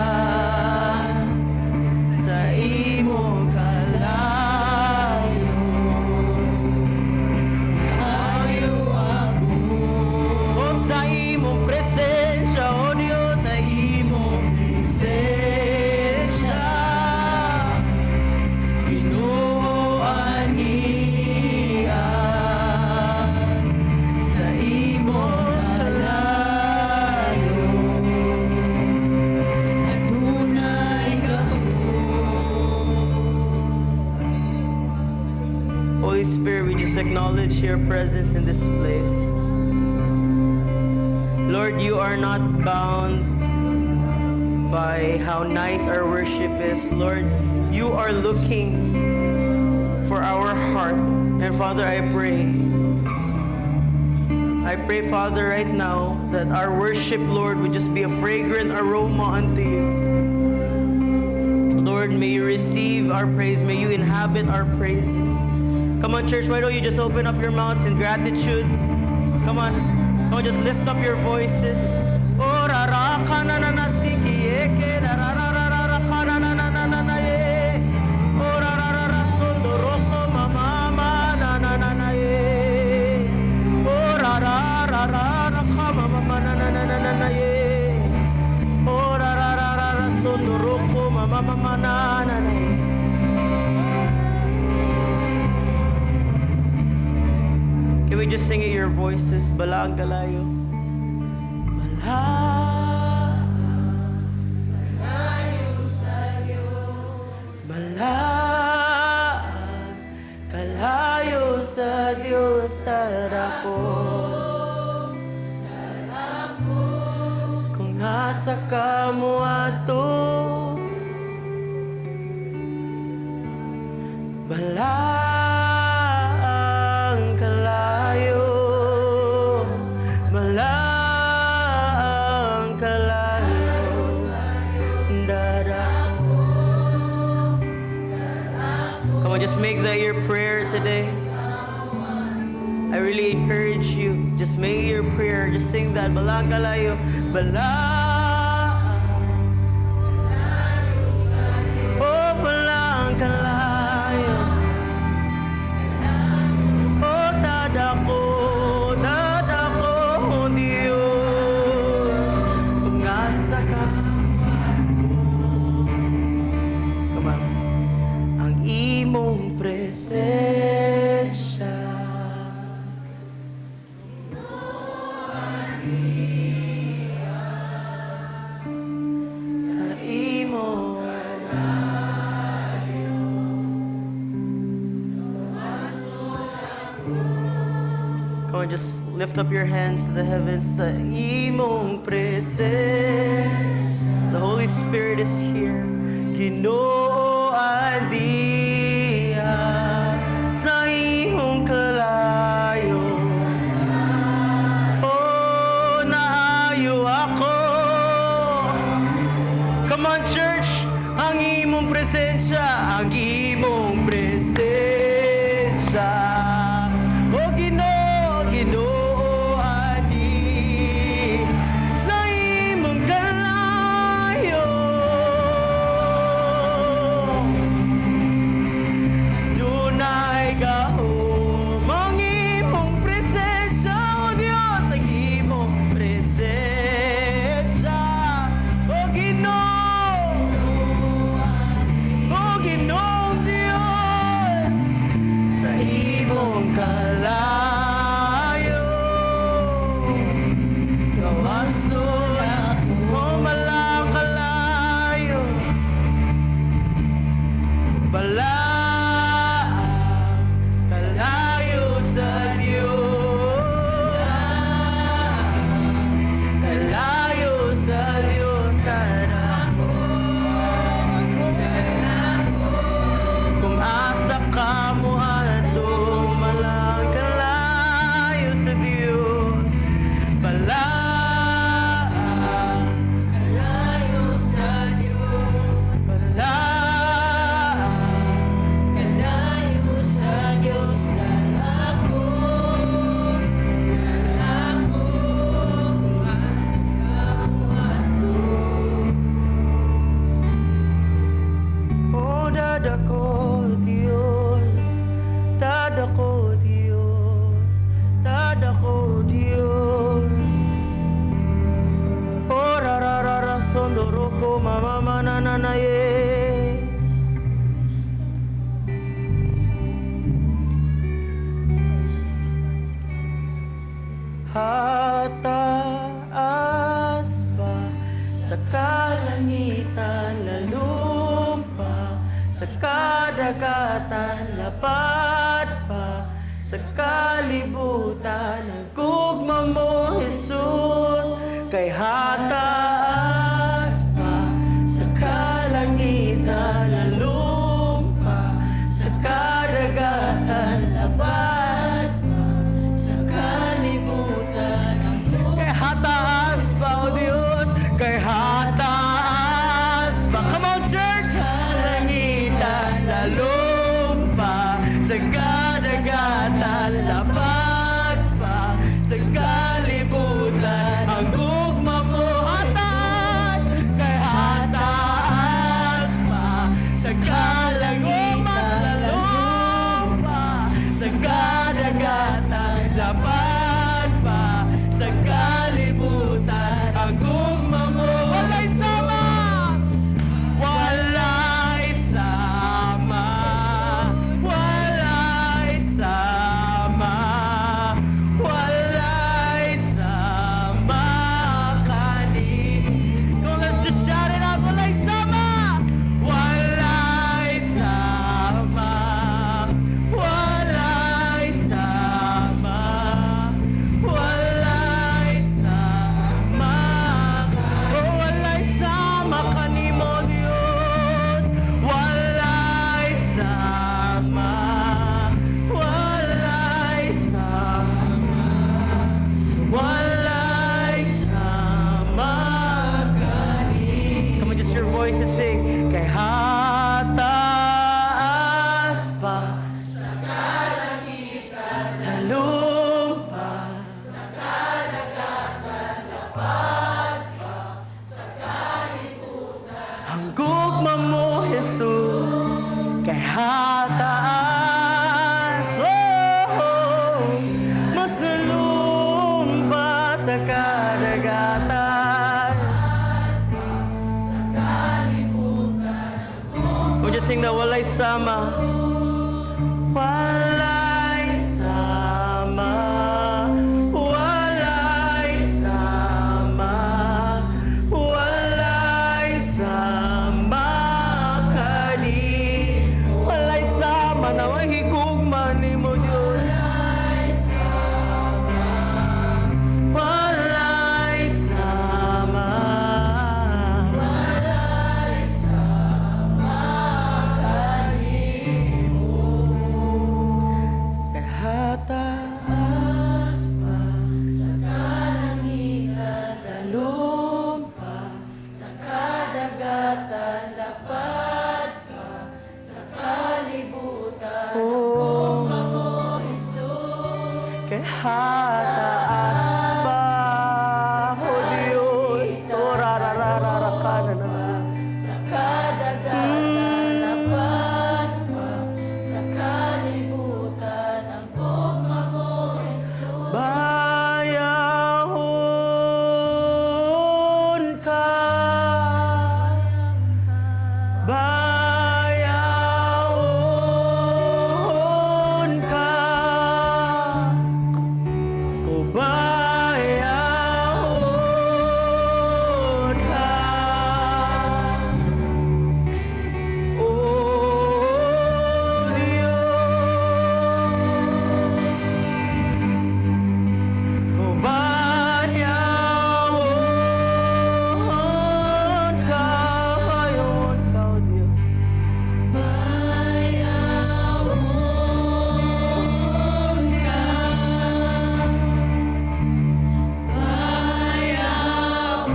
sa imong kalayo. Ayo ako. O sa imong presensya, O Diyos, sa imong presensya. Ginoo ania sa imong kalayo. Adunay gahom. Holy Spirit, we just acknowledge your presence in this place. Lord, you are not bound by how nice our worship is. Lord, you are looking for our heart. And Father, I pray. I pray, Father, right now that our worship, Lord, would just be a fragrant aroma unto you. Lord, may you receive our praise. May you inhabit our praises. Come on, church, why don't you just open up your mouths in gratitude? Come on. Come on, just lift up your voices. Oh, ra ra ka na na na si ki e ke ra ra ra ra ra ra ka na na na na na na ye. Oh, ra ra ra ra sondo roko ma ma ma na na na na ye. Oh, ra ra ra ra ra ka ma ma ma na na na na na na ye. Oh, ra ra ra ra ra sondo roko ma ma ma ma na na na ye. Can we just sing it your voices? Balang kalayo. Balang. Balang kalayo sa Diyos tadako. Kung asa ka mo ato, balang kalayo, balang kalayo, dadako. Come on, just make that your prayer today. I really encourage you. Just make your prayer. Just sing that. Balang kalayo. Balang. Oh, balang kalayo. Oh, dadako, dadako, Diyos. Kung asa ka. Come on. Ang imong presensya. Sa imo. Come on, just lift up your hands to the heavens. Sa imong presensya. The Holy Spirit is here. Ginoo andia sa imong kalayo. Oh, naayo ako. Come on, church. Ang imong presensya, ang imong presensya. Oh, Ginoo, Ginoo ani sa imong kalayo. Dunay gahom ang imong presensya. Kadagatan, lapad pa sa kalibutan, ang gugma mo, Jesus, kay hataas pa sa kalangitan, lalom pa sa kadagatan, lapad pa Sa kalibutan ang kay hataas pa, O Diyos, kay hataas pa. Come on, church! Kalangitan, lalom pa sa kadagatan, lapad pa sa kalibutan, ang gugma mo hataas, kay hataas pa sa kalangitan, lalom pa sa kadagatan, lapad pa sa kalibutan, ang gugma mo walay sama, walay sama, walay sama, walay sama kani. Come on, let's just shout it out. Walay sama, walay sama, walay sama, walay sama. Oh, walay sama kanimo, Dios. Walay sama, walay sama, walay sama kani. Come on, just your voices sing. Kay hataas pa sa kalangitan, lalom pa sa kadagatan, lapad pa sa kalibutan, ang gugma mo, Jesus, kay hataas, oh, mas lalom pa sa kadagatan. Sa kalibutan. Would you sing that walay sama? Walay sama, walay sama, walay sama kani. Walay sama na mahigugma nimo, Diyos. Walay sama. Walay sama kanimo. Kay hataas pa sa kalangitan, lalom pa sa kadagatan, lapad pa sa kalibutan, ang gugma mo, Jesus. Kay hataas pa, O Diyos. Oh, ra, ra, ra, ra, ra, ka, na, na, na. Sa kadagatan, lapad pa sa kalibutan, ang gugma mo, Jesus. Bayawon ka, bayawon ka, o bayawon ka, O Diyos. O bayawon ka, bayawon ka, O Diyos. Bayawon ka, bayawon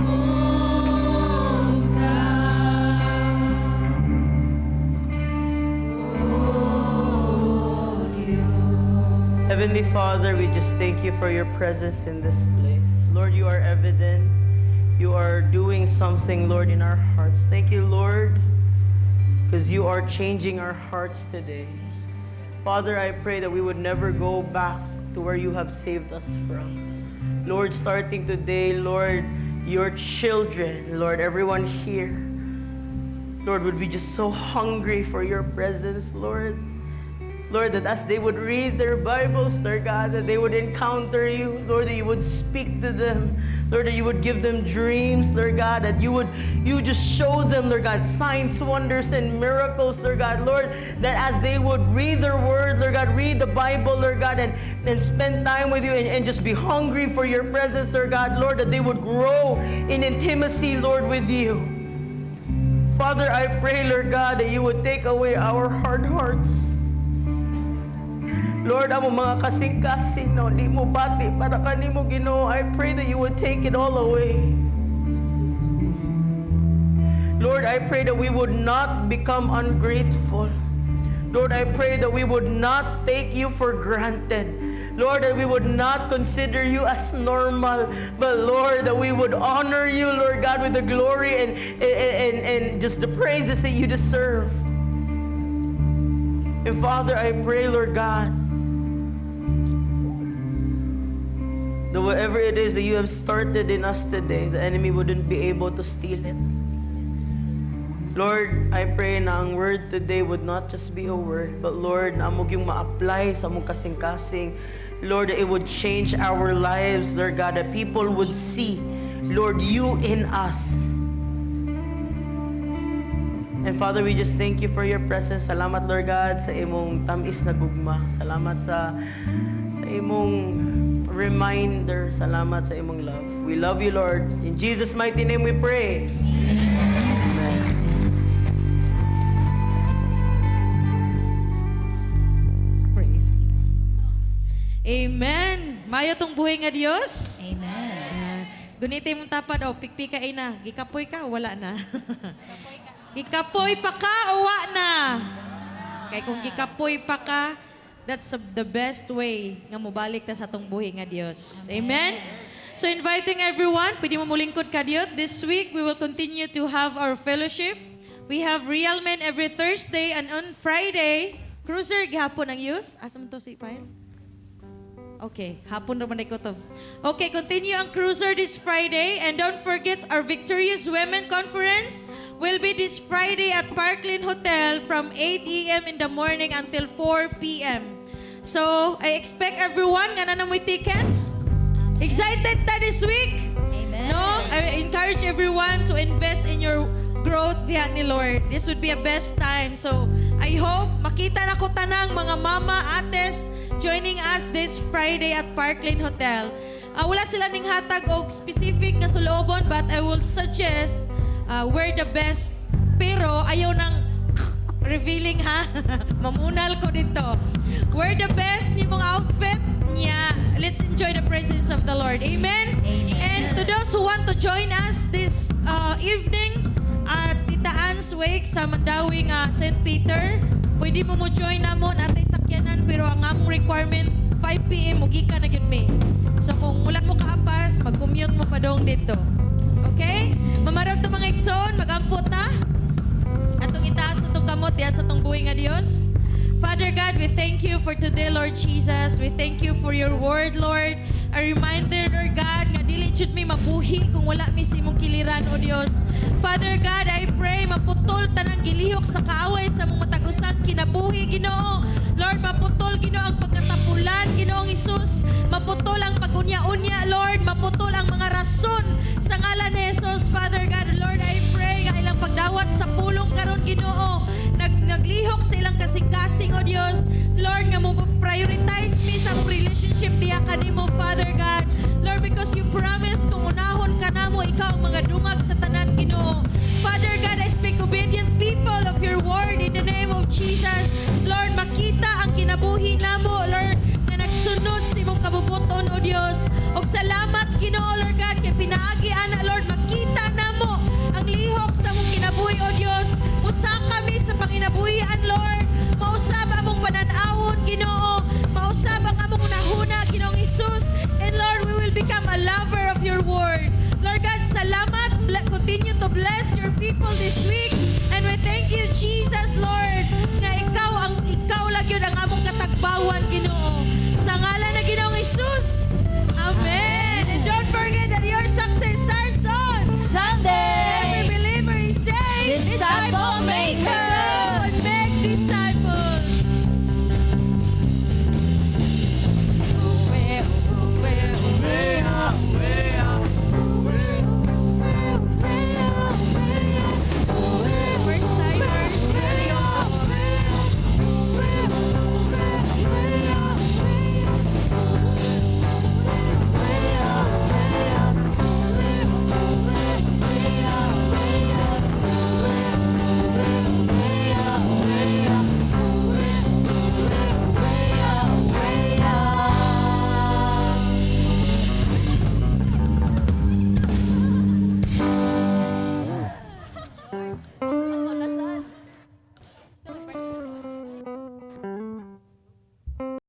ka, O Diyos. Heavenly Father, we just thank you for your presence in this place. Lord, you are evident. You are doing something, Lord, in our hearts. Thank you, Lord, because you are changing our hearts today. Father, I pray that we would never go back to where you have saved us from. Lord, starting today, Lord, your children, Lord, everyone here, Lord, would be just so hungry for your presence, Lord. Lord, that as they would read their Bibles, Lord God, that they would encounter you. Lord, that you would speak to them. Lord, that you would give them dreams, Lord God, that you just show them, Lord God, signs, wonders, and miracles, Lord God. Lord, that as they would read their word, Lord God, read the Bible, Lord God, and spend time with you and just be hungry for your presence, Lord God, Lord, that they would grow in intimacy, Lord, with you. Father, I pray, Lord God, that you would take away our hard hearts. Lord, among mga kasing-kasing, no, di mo bati para kanimo Ginoo. I pray that you would take it all away. Lord, I pray that we would not become ungrateful. Lord, I pray that we would not take you for granted. Lord, that we would not consider you as normal, but Lord, that we would honor you, Lord God, with the glory and just the praises that you deserve. And Father, I pray, Lord God, that whatever it is that you have started in us today, the enemy wouldn't be able to steal it. Lord, I pray na ang word today would not just be a word, but Lord, na amo gyung ma-apply sa among kasing-kasing. Lord, that it would change our lives, Lord God, that people would see, Lord, you in us. And Father, we just thank you for your presence. Salamat, Lord God, sa imong tamis na gugma. Salamat sa imong reminder. Salamat sa imong love. We love you, Lord. In Jesus' mighty name we pray. Amen. Praise. Amen. Mayo tong buhi nga Dios. Amen. Gunitay mong tapad o pikpika na. Gikapoy ka o wala na? Gikapoy pa ka o wa na? Kay kung gikapoy pa ka, that's the best way nga mobalik ta sa atong buhi nga Dios. Amen. So inviting everyone, pwede mo mulingkod ka Dios. This week, we will continue to have our fellowship. We have Real Men every Thursday and on Friday, Cruiser, gihapon ang youth. Asa man to si Pyle? Okay, hapon naman ko to. Okay, continue ang Cruiser this Friday. And don't forget, our Victorious Women Conference will be this Friday at Parkland Hotel from 8 a.m. in the morning until 4 p.m. So, I expect everyone nga na mo'y ticket. Excited ta this week? Amen. No? I encourage everyone to invest in your growth diha ni Lord. This would be a best time. So, I hope makita na ko tanang mga mama, ates joining us this Friday at Parkland Hotel. Wala sila ning hatag og specific nga sulobon, but I will suggest wear the best. Pero ayaw nang revealing ha. Mamunal ko dito. Wear the best nimong outfit niya. Let's enjoy the presence of the Lord. Amen? Amen. And to those who want to join us this evening at Tita Ann's Wake sa Mandawi nga St. Peter, pwede mo mo join namon atay sakyanan, pero ang among requirement 5 p.m. mugikan na gyud mi. So kung wala mo kaapas, mag-commute mo padong dito. Okay? Mamarag to mga igsoon, magampo ta. Atong itaas na itong kamot diha sa atong buhi nga Dios. Father God, we thank you for today, Lord Jesus. We thank you for your word, Lord. A reminder, Lord God, nga dili jud mi mabuhi kung wala mi sa imong kiliran, O Dios. Father God, I pray maputol tanang gilihok sa kaaway sa among matag-usang kinabuhi, Ginoo. Lord, maputol, Ginoo, ang pagkatapulan, Ginoong Hesus. Maputol ang pagunya-unya, Lord. Maputol ang mga rason sa ngalan ni Jesus, Father God. Lord, I pray nga ilang pagdawat sa pulong karon, Ginoo. Naglihok sa ilang kasing-kasing, O Dios. Lord, nga mo prioritize mi sa among relationship diha kanimo, Father God. Lord, because you promise kung unahon ka namo, ikaw ang mga dungag sa tanan, Ginoo. Father God, I speak obedient people of your word in the name of Jesus. Lord, makita ang kinabuhi namo, Lord, nga nagsunod sa imong kabubuton, O Dios. Og salamat, Ginoo, Lord God, kay pinaagi ana, Lord, makita namo ang lihok sa among kinabuhi, O Dios. Usa kami sa panginabuhian, Lord. Mausab among panan-awon, Ginoo. Mausab ang among hunahuna, Ginoong Hesus. And Lord, we will become a lover of your word. Lord God, salamat. Continue to bless your people this week. And we thank you, Jesus, Lord, nga ikaw lang yun ang among katagbawan, Ginoo.